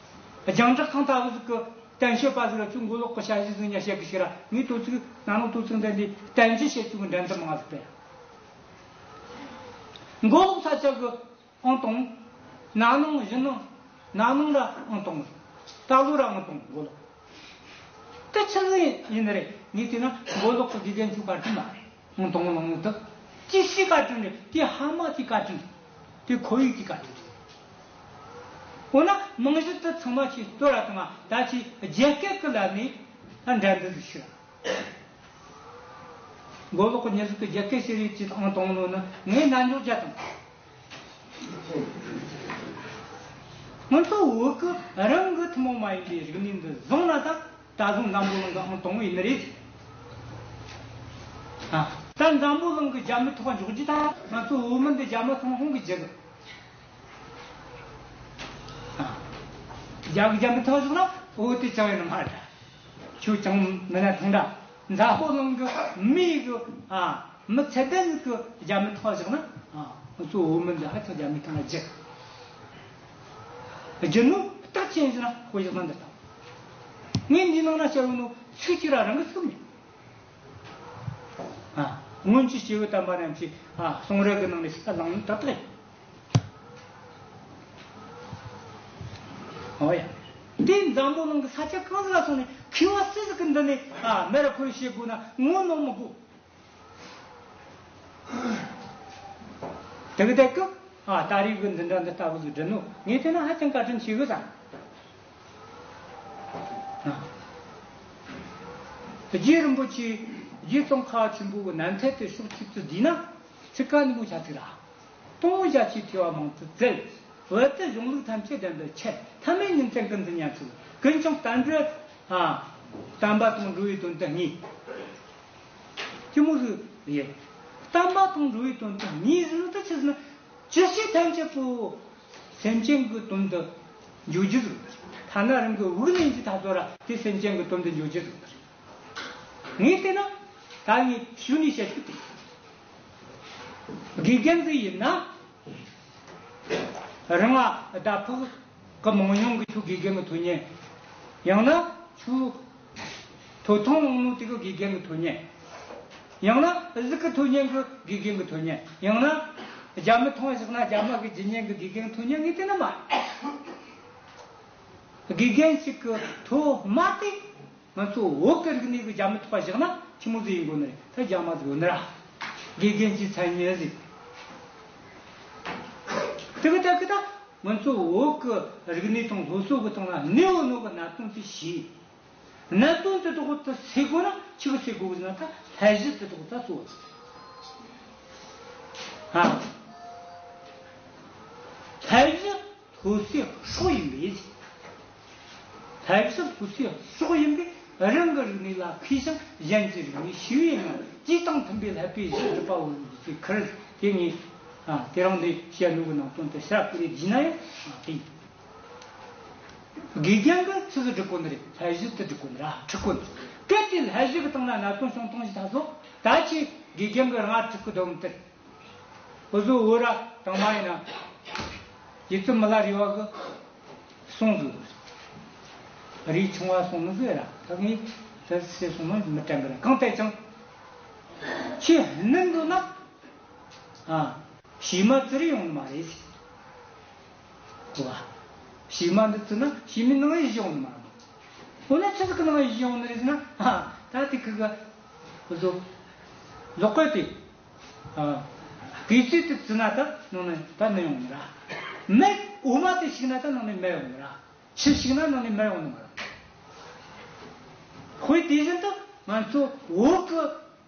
རྒྱང་བསྒྲགས་ཁང་ལྟ་བུ་ཟིག་གི་གཏམ་བཤད་པ་ཟིག་ལ་ཁྱོད་མགོ་ལོག་གི་ཞ་ཞི་ཟིག་ཉ་བཤད་གི་ཞིག་ར། ངས་དོ་ཚིགས་ནང་ལོག་དོ་ཚིགས་འདི་འདི་གཏམ་བཤད་བྱེད་ཚུལ་གི་འགྲན་བསྡུར་མང་ཟིག་སྤེལ། མགོ་ལོག་ས་ཆ་གི་ཨང་དང་། ན་ནིང་གཞེས་ནིང་། ན་ནིང་ར་ཨང་དང་། ད་ལོ་ར་ཨང་དང་མགོ་ལོག་དེ་ཆི་ཟིག་ཡིན་ནི་རེད། ངས་བལྟས་ན་མགོ་ལོག་གི་དགེ་རྒན་ཚོའི་བཀའ་དྲིན་མ་རེད། ཨང་དང་ནང་ནི་དེ་ཅི་ཞིག་བཀའ་དྲིན་རེད། དེ་ཧ་མ་དེའི་བཀའ་དྲིན་རེད། དེ་ཁོར་ཡུག་གི་བཀའ་དྲིན་རེད། འོ་ན་རྨང་གཞི་དེ་ཚང་མ་ཁྱེད་གཏོར་ར་བཏང་ང་། ད་ཁྱེད་རྒྱ་སྐད་ཀྱི་ལམ་ནས་ད་འགྲན་བསྡུར་ཟིག་ཞུ་ར། མགོ་ལོག་གི་མྱི་ཟིག་གིས་རྒྱ་སྐད་བཤད་རེས་ཀྱི་ཨང་དང་ནོ་ན་ངས་རྣ་འཇོག་རྒྱག་དང་། ང་ཚོ་བོད་ཀྱི་རང་གི་ཐུན་མོང་མ་ཡིན་པའི་རིག་གནས་འདི་བཟུང་ན་ད། ད་བཟུང་འཛམ་བུ་གླིང་གི་ཨང་དང་པོ་ཡིན་ནི་རེད། ཨ། ད་འཛམ་བུ་གླིང་གི་རྒྱ་མི་ཐོག་འཇོག་རྒྱུ་དང་། ང་ཚོ་བོད་མི་འདི་རྒྱ་མི་ཐོག་ཧོང་གི་རྒྱུ་གི། ཨ། རྒྱ་གི་རྒྱ་མི་ཐོག་བཞག་ན་འོ་དེ་ཅང་ཡོད་ནི་མ་རེད། ཁྱོད་ཅང་མི་ན་ཐང་འདྲ། འཛམ་བུ་གླིང་གི་མི་གི། ཨ། མི་ཚད་ལྡན་གི་རྒྱ་མི་ཐོག་བཞག་ན། ཨ། ང་ཚོ་བོད་མི་འདི་ཧ་ཅང་རྒྱ་མི་ཐང་ལ་རྒྱུ། རྒྱུ་ནོ་རྟགས་ཅན་ཟེར་ན་དཔེ་བཞག་ན་འདི་ལྟ་བུ། ངས་འདི་ནང་ན་བཤད་ཡོད་ནོ་ཚིག་གཅིག་ར་རང་གི་ཚིག་མེད། ཨ། སྔོན་གྱི་སྐྱེས་བུ་དམ་པ་རྣམས་ཀྱིས། ཨ། གསུང་རབ་ཀྱི་ནང་ནས་ཞིག་བླངས་ནི་ཏག་ཏག་ཡིན། ཨོ་ཡ། དེ་འཛམ་བུ་གླིང་གི་ས་ཆ་གང་ཟིག་ལ་སོང་ནས་མཁས་པ་སུ་ཟིག་གི་མདུན་ནས། ཨ། མེ་ར་ཁོ་རེ་བཤད་དགོས་ན་ངོ་གནོང་མི་དགོས། དེ་གི་དེ་གི། ཨ། ད་རེས་གི་འཛིན་གྲྭ་འདི་ལྟ་བུ་ཟིག་སྒྲིག་ནོ་ངས་བལྟས་ན་ཧ་ཅང་བཀའ་དྲིན་ཆེ་གི་བསམ། ཨ། རྗེ་རིན་པོ་ཆེ། རྗེ་ཙོང་ཁ་པ་ཆེན་པོ་གི་རྣམ་ཐར་དེ་ཕྱོགས་གཅིག་ཏུ་བསྡུས་ན་ཚིག་ཀ་ནི་མོ་ཆ་ཚིག་ར། སྟོང་བཞག་ཆེས་ཐོས་པ་མང་དུ་བཙལ། བོད་དུ་གཞུང་ལུགས་ཐམས་ཅད་བདེན་པར་འཆད། ཐ་མལ་ཉིན་མཚན་ཀུན་ཏུ་ཉམས་སུ། ཀུན་ཀྱང་བསྟན་འགྲོའི། ཨ། བསྟན་པ་དང་འགྲོ་བའི་དོན་དུ་ངེས། ཅི་མོ་ཟིག་ཡིན། བསྟན་པ་དང་འགྲོ་བའི་དོན་དུ་ངེས་ཟེར་ནོ་ད་ཆི་ཟེར་ན། ཅི་ཞིག་ཐམས་ཅད་པོ་སེམས་ཅན་གྱི་དོན་དུ་འཇོག་རྒྱུ་ཟིག་ཐ་ན་རང་གི་དབུགས་ལེན་གྱི་ཐ་ཚོ་ར་དེ་སེམས་ཅན་གྱི་དོན་དུ་འཇོག་རྒྱུ་ཟིག་ངས་བལྟས་ན་ད་ངས་ཞུ་ནས་བཤད་རྒྱུ་དེ། དགེ་རྒན་ཟིག་ཡིན་ན། རང་ང་ཟླ་ཕོགས་གི་མང་ཉུང་གི་ཁྱོད་དགེ་རྒན་གི་མཐོ་བརྙན། ཡང་ན་ཁྱོད་ཐོབ་ཐང་བླངས་ནོ་དེ་གི་དགེ་རྒན་གི་མཐོ་བརྙན། ཡང་ན་གཟུགས་གི་མཐོ་བརྙན་གི་དགེ་རྒན་གི་མཐོ་བརྙན། ཡང་ན་རྒྱ་མི་མཐོང་བཞག་ན་རྒྱ་མ་གི་རྒྱུ་བརྙན་གི་དགེ་རྒན་གི་མཐོ་བརྙན། ངས་བལྟས་ན་མ། དགེ་རྒན་ཞིག་གི་མཐོ་དམའ་དེ། ང་ཚོ་བོད་ཀྱི་རིག་གནས་ཀྱི་རྒྱ་མི་ཐོག་བཞག་ན་ཆི་མོ་ཟིག་ཡིན་དགོས་ནི་རེད། ད་རྒྱ་མ་ཟིག་ཡོད་ནི་ར། དགེ་རྒན་གྱི་མཚན་ཉིད་ཟིག་དེ་གི་ད་གི་ད་ང་ཚོ་བོད་ཀྱི་རིག་གནས་དང་སློབ་གསོ་གི་སྟེང་ལ་གནས་ཡོད་ནོ་གི་གནད་དོན་དེ་ཤེས། གནད་དོན་དེ་དག་དེ་སེལ་དགོས་ན་ཆི་གི་སེལ་དགོས་ཟེར་ན། ད་བསླབ་གཞི་དེ་དག་ད་གཙོ་བོ་ཟིག་ཨ། བསླབ་གཞི་སློབ་གསོའི་སྲོག་ཡིན་པས། བསླབ་གཞི་སློབ་གསོའི་སྲོག་ཡིན་པས། རང་གི་རིག་གནས་ལ་མཁས་ཤིང་གཞན་གྱི་རིག་གནས་ཤེས་པའི་ངང་། དུས་དང་མཐུན་པའི་བསླབ་པའི་གཞི་སྒྲུབ་པའོ་ཞེས་ཁུར། དེ་ངས། ཨ། དེ་རིང་འདི་བཤད་ནོ་གི་ནང་དོན་དེ་ཞིབ་ཕྲ་བརྗོད་ན་ཡང་། ཨ། དེ་ཡིན། དགེ་རྒན་གྱིས་ཆི་ཟིག་སྒྲུབ་དགོས་ནི་རེད། བསླབ་གཞི་དེ་སྒྲུབ་དགོས་ནི་ར། ཁྲིད་དགོས་ནི་རེད། གལ་ཏེ་བསླབ་གཞི་གི་སྟེང་ན་གནད་དོན་བྱུང་བཏང་ཞིག་ད་གཟོད་ད་ཁྱེད་དགེ་རྒན་གྱིས་རང་ཁྲིད་གི་སྡོམ་དེར། འུ་ཚོ་བོད་ར་དང་མ་ཡིན་ན། རྗེ་བཙུན་མི་ལ་རས་པ་གི་གསུང་ཟིག་བ། རིགས་ཆུང་བ་སོང་ནི་ཟེར་ར། ད་ངས་ད་ཟེར་སོང་ནི་མི་དྲན་གི་ར། གང་ལྟར་ཀྱང་ཁྱེད་ནི་འདོད་ན། ཨ། བྱེ་མ་བཙིར་ཡོང་ནི་མ་རེད་ཟེར། གོ་བ། བྱེ་མ་འདི་བཙིར་ན་བྱེ་མའི་ནང་ཡི་ཡོང་ནི་མ་རེད། འོ་ན་ཆི་ཟིག་གི་ནང་ཡི་ཡོང་ནི་རེད་ཟེར་ན། ཨ། ད་དེ་ཁི་གི་འུ་ཚོ་ལོག་གི་དེ། ཨ། གོས་ཚོས་དེ་བཙིར་ན་ད་ནང་ནས་ད་ནི་ཡོང་ནི་ར། མེ་འོ་མ་དེ་ཞིག་ན་ད་ནང་ནས་མེ་ཡོང་ནི་ར། ཆུ་ཞིག་ན་ནང་ནས་མེ་ཡོང་ནི་མ་རེད། དཔེ་དེ་བཞིན་དུ་ང་ཚོ་བོད་ཀྱི་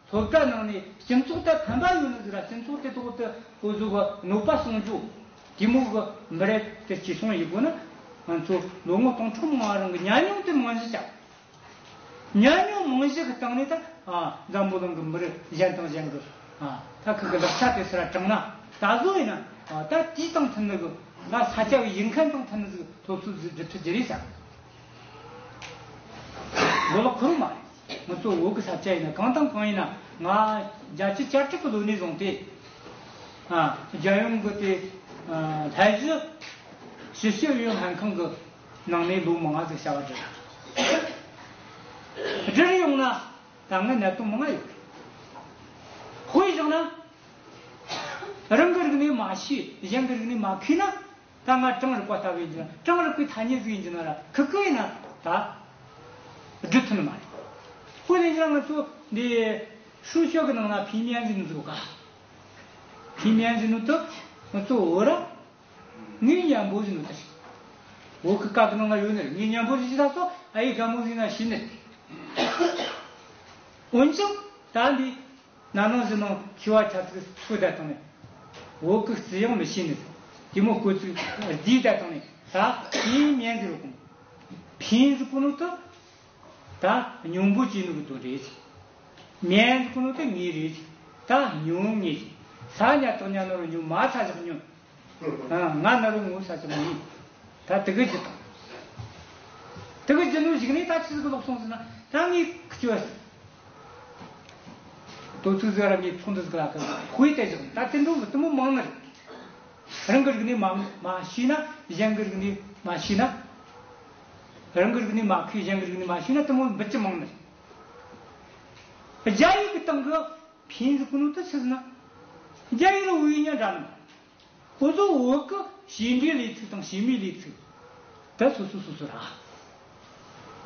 སློབ་གྲྭ་ནང་ནས་སྤྱི་ཚོགས་དེ་ཕན་པ་ཡོད་ནི་ཟིག་ར། སྤྱི་ཚོགས་དེ་ཐོག་ཏུ་འུ་ཚོ་གི་གནོད་པ་སྲུང་སྐྱོབ་དེ་མོ་གི་མི་རབས་དེ་གཅེས་སྲུང་ཡེད་དགོས་ན། ང་ཚོ་ལོ་ངོ་སྟོང་ཕྲག་མང་བ་རིང་གི་ཉམས་མྱོང་དེ་རྨང་གཞི་བྱ། ཉམས་མྱོང་རྨང་གཞི་གི་སྟེང་ནས་ད། ཨ། འཛམ་བུ་གླིང་གི་མི་རིགས་གཞན་དང་གཞན་གི། ཨ། ད་ཁི་གི་ལག་ཆ་དེ་སུ་ར་དྲངས་ན། ད་གཟོད་ཡིན་ན། ཨ། ད་དུས་དང་མཐུན་ནི་གི། ད་ས་ཆ་གི་ཡིན་མཁན་དང་མཐུན་ནི་ཟིག་སློབ་གསོ་ཟིག་སྒྲུབ་ཐུབ་རྒྱུ་རེད་བསམ། མགོ་ལོག་ཁུར་མ་རེད། ང་ཚོ་བོད་གི་ས་ཆ་ཡིན་ན་གང་དང་གང་ཡིན་ན། ང་བརྒྱད་ཅུ་གྱ་གཅིག་གི་ལོ་ནས་བཟུང་སྟེ། ཨ། རྒྱལ་ཡོངས་གི་དེ། ཨ། ལྷ་གཞི་ཞིབ་དཔྱོད་ཨུ་ཡོན་ལྷན་ཁང་གི་ནང་ནས་ལོ་མང་ང་ཟིག་བྱ་བ་བསྒྲུབས། བསྒྲུབས་ཡོང་ན་ད་ངའི་གནད་དོན་མང་ང་ཡོད། དཔེ་བཞག་ན། རང་གི་རིག་གནས་མ་ཤེས། གཞན་གི་རིག་གནས་མ་མཁས་ན། ད་ང་གྲངས་རིག་པ་ལྟ་བུ་ཡིན་གྱི་ན། གྲངས་རིག་པའི་ཐ་སྙད་ཟིག་ཡིན་གྱི་ན་ར། ཁི་ཁི་ཡིན་ན་ད་སྒྲུབ་ཐུབ་ནི་མ་རེད། དཔེ་ལེན་གྱི་ན་ང་ཚོ་འདི་ཧྲུའུ་ཅི་གི་ནང་ན་平面ཟེར་ནི་ཟིག་ཡོད་ག། 平面ཟེར་ནི་དེ་ང་ཚོ་བོད་ར་ངོས་མཉམ་པོ་ཟེར་ནི་དེ་རེད། བོད་གི་སྐད་གི་ནང་ན་ཡོད་ནི་རེད། ངོས་མཉམ་པོ་ཟེར་གྱི་ད་སོ་ཨ་ཡེ་དགའ་མོ་ཟེར་ན་ཤེས་ནི་རེད། འོན་ཀྱང་ད་འདི། ན་ནིང་བཞིན་ནང་མཁས་པ་ཆ་ཚིག་ཚུགས་བསྡད་བཏང་ནས། བོད་ཀྱི་རྩིས་ཡང་མི་ཤེས་ནས། དེ་མོ་སྐོར་ཚིག་བསྡུས་བསྡད་བཏང་ནས། ད་平面ཟེར་བ་གོ། 平ཟེར་གོ་ནོ་དེ་ད་སྙོམས་པོ་བྱས་ནོ་གི་དོན་རེད། 面ཟེར་གོ་ནོ་དེ་ངོས་རེད། ད་སྙོམས་ངོས། ས་ཉ་བཏགས་ཉ་ན་རོ་སྙོམས། མ་ས་བཞག་སྙོམས། ང་ན་རོ་ངོ་ས་ཆ་མ་ཡིན། ད་དེ་གི་ཇི་དང་། དེ་གི་ཇི་ནུ་ཞིག་ནས་ད་ཆི་ཟིག་ལོག་སོང་ཟེར་ན། ད་ངས་ཁྱོད་དོ་ཚིགས་ཟེར་ར། ངས་ཚོགས་འདུ་ཟིག་ལ་ཁ་དཔེ་དེ་བཞག་ད་དེ་འདྲ་གི་དེ་མོ་མང་ནི་རེད། རང་གི་རིག་གནས་མ་མ་ཤེས་ན། གཞན་གི་རིག་གནས་མ་ཤེས་ན། རང་གི་རིག་གནས་མ་མཁས། གཞན་གི་རིག་གནས་མ་ཤེས་ན། དེ་མོ་འབུད་ཀྱི་མང་ནི་རེད། རྒྱ་ཡིག་གི་སྟེང་གི་平ཟེར་གོ་ནོ་དེ་ཆི་ཟེར་ན། རྒྱ་ཡིག་ར་བོད་ཡིག་ཉ་འདྲ་ནི། འུ་ཚོ་བོད་ཀྱི་བྱེད་འབྲེལ་ལས་ཚིག་དང་བྱེད་མེད་ལས་ཚིག་ད་སོ་སོ་སོ་སོ་ར།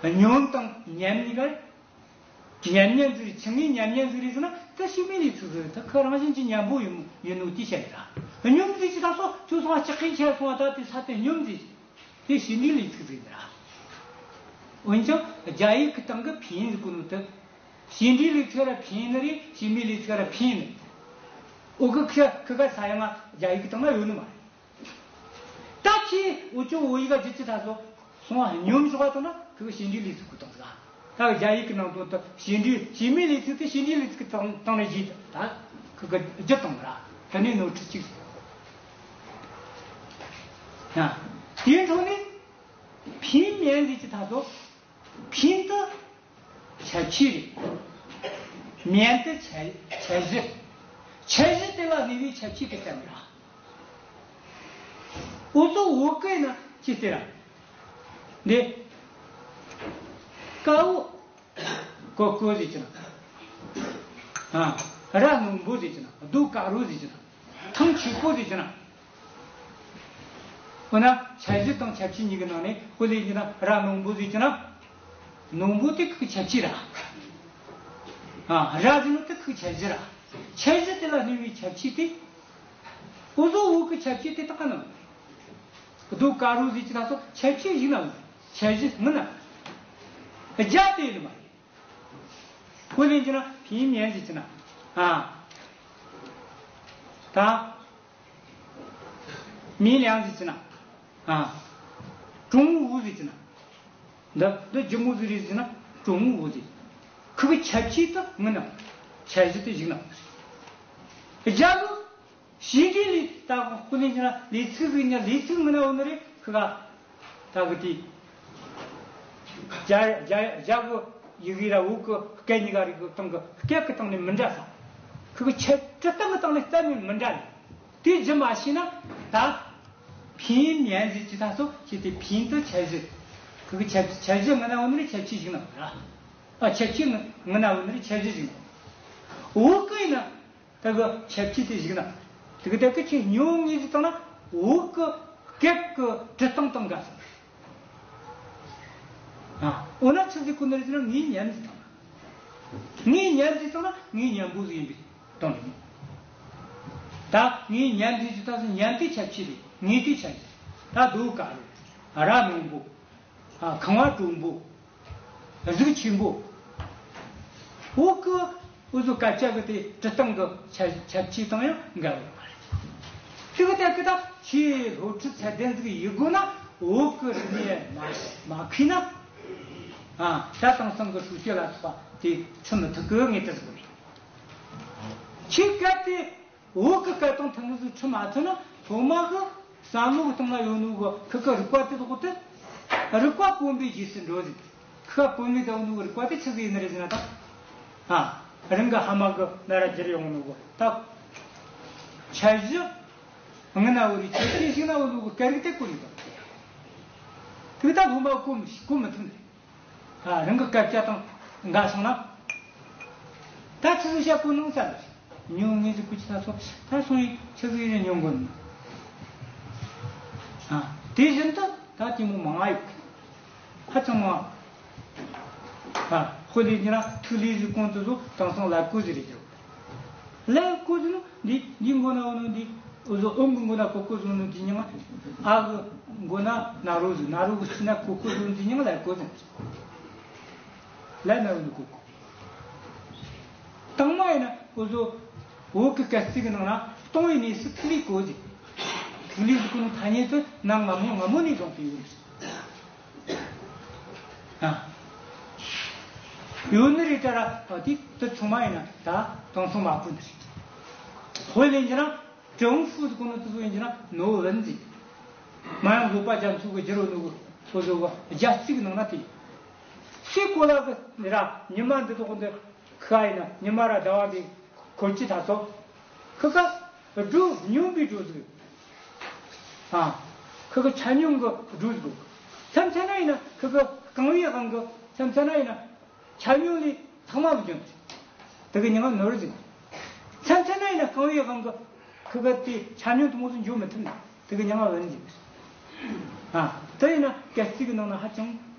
སྙོམས་དང་མཉམ་གཉིས་ཀ་རེད། མཉམ་མཉམ་ཟིག་རེད། ཆི་ངས་མཉམ་མཉམ་ཟིག་རེད་ཟེར་ན། ད་བྱེད་མེད་ལས་ཚིག་ཟིག་རེད། ད་ཁོ་རང་བཞིན་གྱིས་མཉམ་པོ་ཡིན་ཡིན་ནོ་དེ་བཤད་ར། སྙོམས་ཟིག་ཅི་ད་སོ་ཁྱོད་སོང་བ་ལྕགས་ཁེན་ཁྱེར་སོང་བ། ད་དེ་ས་དེ་སྙོམས་ཟིག་དེ་བྱེད་འབྲེལ་ལས་ཚིག་ཟིག་རེད་ར། འོན་ཀྱང་རྒྱ་ཡིག་གི་སྟེང་གི་平ཟེར་གོ་ནོ་དེ། བྱེད་འབྲེལ་ལས་ཚིག་ར་平ནི་རེད། བྱེད་མེད་ལས་ཚིག་ར་平ནི། འོ་གི་ཁ་ཁི་ག་ས་ཡང་ང་རྒྱ་ཡིག་གི་སྟེང་ན་ཡོད་ནི་མ་རེད། ད་ཁྱེད་འུ་ཅོ་བོད་ཡིག་ག་བསྒྱུར་ཅི་ད་སོ་སོང་བ་སྙོམས་ཞོག་པ་དང་ན་ཁི་གི་བྱེད་འབྲེལ་ལས་ཚིག་གི་སྟེང་ཟིག་ད་རྒྱ་ཡིག་གི་ནང་དོན་དུ་བྱེད་འབྲེལ་བྱེད་མེད་ལས་ཚིག་དེ་བྱེད་འབྲེལ་ལས་ཚིག་གི་སྟེང་སྟེང་ནས་བཞེས་ད་ཁི་གི་བསྒྱུར་བཏང་ར། དེ་ནས་ནོར་འཁྲུལ་གཅིག་ཟིག་ཡ། དེའི་འཕྲོ་ནས་平面ཟེར་ཅི་ད་སོ། 平དེ་ཁྱད་ཆོས་རེད། 面དེ་ཁྱད་ཁྱད་གཞི། ཁྱད་གཞི་དེ་ལ་གནས་པའི་ཁྱད་ཆོས་དེ་ཙམ་ར། འུ་ཚོ་བོད་སྐད་ན་ཅི་ཟེར་ར། འདི། དཀར་བོ་ཀོ་ཀོ་ཟེར་གྱི་ན། ཨ། རྭ་རྣོན་པོ་ཟེར་གྱི་ན། རྡོ་དཀར་རོ་ཟེར་གྱི་ན། ཐང་ཆེན་པོ་ཟེར་གྱི་ན། འོ་ན་ཁྱད་གཞི་དང་ཁྱད་ཆོས་གཉིས་ཀྱི་ནང་ནས་དཔེ་ལེན་གྱི་ན། རྭ་རྣོན་པོ་ཟེར་གྱི་ན། རྣོན་པོ་དེ་ཁོའི་ཁྱད་ཆོས་ར། ཨ། རྭ་ཟེར་ནོ་དེ་ཁོའི་ཁྱད་གཞི་ར། ཁྱད་གཞི་དེ་ལ་གནས་པའི་ཁྱད་ཆོས་དེ། འུ་ཚོ་བོད་ཀྱི་ཁྱད་ཆོས་དེ་དག་ག་ནི། རྡོ་དཀར་རོ་ཟེར་གྱི་ད་སོ་ཁྱད་ཆོས་ཡིན་ནམ། ཁྱད་གཞི་ཡིན་ནམ། རྒྱ་དེ་ཡིན་མ་རེད། དཔེ་ལེན་གྱི་ན་平面ཟེར་གྱི་ན། ཨ། ད། 明亮ཟེར་གྱི་ན། ཨ། 重物ཟེར་གྱི་ན། འདི་འདི་ལྗིད་མོ་ཟིག་རེད་ཟེར་ན་གྲུང་མོ་ཟེར། ཁོ་གི་ཁྱད་ཆོས་དེ་ངུ་ན། ཁྱད་གཞི་དེ་བཞག་ན། རྒྱ་གི་བྱས་འབྲས་ལས་ད་དཔེ་ལེན་གྱི་ན་ལས་ཚིག་ཟིག་ཡིན་ན་ལས་ཚིག་ངུ་ན་འོ་ན་རེད། ཁོ་ག་ད་གི་དེ། རྒྱ་རྒྱ་རྒྱ་གི་ཡི་གེ་ར་བོད་གི་སྐད་གཉིས་ཀ་རིག་གི་སྟེང་གི་སྐད་གི་སྟེང་ནས་མི་འདྲ་ས། ཁོ་གི་ཁྱད་སྤྱིར་བཏང་གི་སྟེང་ནས་གཏན་ནས་མི་འདྲ་ནས། དེ་རྒྱུ་མ་ཤེས་ན་ད། 平面ཟེར་གྱི་ད་སོ་ཁྱེད་དེ་平དེ་ཁྱད་གཞི། དེ་གི་ཁྱད་ཁྱད་གཞི་ང་ན་འོ་ནི་ཁྱད་ཆོས་ཞིག་ན་ར། ཨ་ཁྱད་ཆོས་ང་ན་འོ་ནི་ཁྱད་གཞི་ཞིག་ན། འོག་གི་ཡིན་ན། དེ་གི་ཁྱད་ཆོས་དེ་ཞིག་ན། དེ་གི་དེ་གི་ཁྱད་ཉོ་ངེས་ཟིག་བཏང་ན། འོག་གི་སྐད་གི་འབྲི་སྟངས་དང་འགལ་སོང་། ཨ་འོ་ན་ཆི་ཟིག་གོ་ནི་རེད་ཟེར་ན། ངའི་ཉམས་ཟིག་བཏང་ན། ངའི་ཉམས་ཟིག་བཏང་ན་ངའི་ཉམས་པོ་ཟིག་ཡིན་པའི་དོན་རེད། ད་ངའི་ཉམས་ཟིག་ཅི་ད་ཟེར། ཉམས་དེ་ཁྱད་ཆོས་རེད། ངའི་དེ་ཁྱད་ཆོས་རེད། ད་རྡོ་དཀར་རེད། ར་རྣོན་པོ། ཨ་ཁང་བ་དྲོན་པོ། གཟུགས་ཆེན་པོ། འོག་གི་འུ་ཚོ་སྐད་ཆ་གི་དེ་འབྲི་སྟངས་གི་ཁྱད་ཁྱད་ཆོས་དང་ཡང་འགལ་བ་མ་རེད། དེ་གི་དེ་གི་ད་ཆེས་སློབ་ཁྲིད་ཚད་ལྡན་ཟིག་ཡིན་དགོས་ན། འོག་གི་རིག་གནས་མ་མ་མཁས་ན། ཨ་ད་དེང་སང་གི་ཧྲུའུ་ཅི་ལ་སོགས་པ་དེ་ཁྲིད་མི་ཐུབ་གི་ངེས་ཅན་ཟིག་རེད། ཁྱེད་སྐད་དེ། བོད་ཀྱི་སྐད་དང་མཐུན་ནི་ཟིག་ཁྲིད་མ་ཐུབ་ན། སློབ་མ་གི་བསམ་བློ་གི་སྟེང་ན་ཡོད་ནོ་གི་ཁི་ཁི་རིག་པ་དེ་དག་དེ། རིག་པ་བུད་མེད་རྗེས་སུ་འགྲོ་ཟིག་ཁི་ཁ་བུད་མེད་དུ་ཡོད་ནོ་གི་རིག་པ་དེ་ཆི་ཟིག་ཡིན་ནི་རེད་ཟེར་ན་ད། ཨ་རང་གི་ཕ་མ་གི་ན་ར་བརྒྱུད་ཡོང་ནོ་གི་ད། ཁྱད་གཞི་ང་ན་འོ་རི་ཁྱད་ཆོས་ཞིག་ན་འོ་ནོ་གི་སྐད་རིགས་དེ་གོ་རིག་པ། དེ་ད་སློབ་མ་གོ་མི་གོ་མི་ཐུབ་ནི་རེད། ཨ་རང་གི་སྐད་ཆ་དང་འགལ་སོང་ན། ད་ཆི་ཟིག་བཤད་དགོས་ནོ་ས་རེད། ཉོ་ངེས་ཟིག་གོ་ཆི་ད་སོ་ད་སོང་ཡིན་ཆི་ཟིག་ཡིན་ཉོ་དགོས་ནོ། ཨ་དེ་བཞིན་དུ་ད་དེ་མོ་མང་ང་ཡོད། ཧ་ཅང་མང་། ཨ་དཔེ་ལེན་རྒྱུ་ན་ཐིག་ལེ་ཟིག་གོང་དུ་བཟོ། དེང་སང་ཀླད་ཀོར་ཟིག་རེད་ཀྱི། ཀླད་ཀོར་ཟེར་ནོ་འདི་འདི་མགོ་ན་འོ་ནོ་འདི། འུ་ཟོ་ཨོམ་གི་མགོ་ན་ཀོར་ཀོར་བཟོ་ནོ་འདི་མྱིང་ང་། ཨ་གི་མགོ་ན་ན་རོ་ཟེར། ན་རོ་གི་ཕྱི་ན་ཀོར་ཀོར་བཟོ་ནོ་འདི་མྱིང་ང་ཀླད་ཀོར་ཟེར། ཀླད་ན་འོ་ནོ་ཀོར་ཀོར། དང་མ་ཡིན་ན་འུ་ཟོ་བོད་ཀྱི་སྐད་ཚིག་གི་ནང་ན་སྟོང་བའི་གནས་སུ་ཐིག་ལེ་བཀོད་ཟེར། ཐིག་ལེ་ཟེར་གོ་ནོ་ཐ་སྙད་དེ་གནའ་སྔ་མོ་སྔ་མོ་ནས་བཟུང་སྟེ་ཡོད་ཟེར། ཨ། ཡོད་ནི་རེད་ད་ར། ཨ་དེ་དེ་ཚང་མ་ཡིན་ན་ད་དེང་སང་མ་བཀོད་ནི་རེད། དཔེ་ལེན་རྒྱུ་ན་ཀྲུང་ཧྥུ་ཟེར་གོ་ནོ་དེ་ཚོ་ཡིན་རྒྱུ་ན་ནོ་བན་ཟེར། མ་ཡང་བཟོད་པ་རྒྱ་མཚོ་གི་རྒྱུ་རོ་ནོ་གི་ཚོ་བཟོ་བ་རྒྱ་རྩིས་ནང་ན་དེ། སའི་གོ་ལ་གི་ར་ཉི་མ་འདི་དག་འདི་ཁ་ཡིན་ན་ཉི་མ་ར་ཟླ་བ་འདི་འཁོར་གྱི་ད་ཚོ། ཁི་ཁ་སྒྲོ་སྙོམས་པའི་སྒྲོ་ཟིག་ཨ། ཁི་ཁ་ཆ་སྙོམས་གི་སྒྲོ་ཟིག་མཚམས་མཚམས་ན་ཡིན་ན་ཁི་ཁ་རྐང་བའི་དབང་གི། མཚམས་མཚམས་ན་ཡིན་ན་ཆ་སྙོམས་ལས་ལྷག་མ་ལ་འཇོམས་ཏེ། དེ་གི་མྱིང་ང་ནོར་ཟིག་མཚམས་མཚམས་ན་ཡིན་ན་རྐང་བའི་དབང་གི་ཁི་ཁ་དེ་ཆ་སྙོམས་དུ་མོ་ཟིག་འཇོམས་མི་ཐུབ་ནི། དེ་གི་མྱིང་ང་བན་ཟིག་ཨ། དེ་ཡིན་ན་སྐད་ཚིག་གི་ནང་ན་ཧ་ཅང་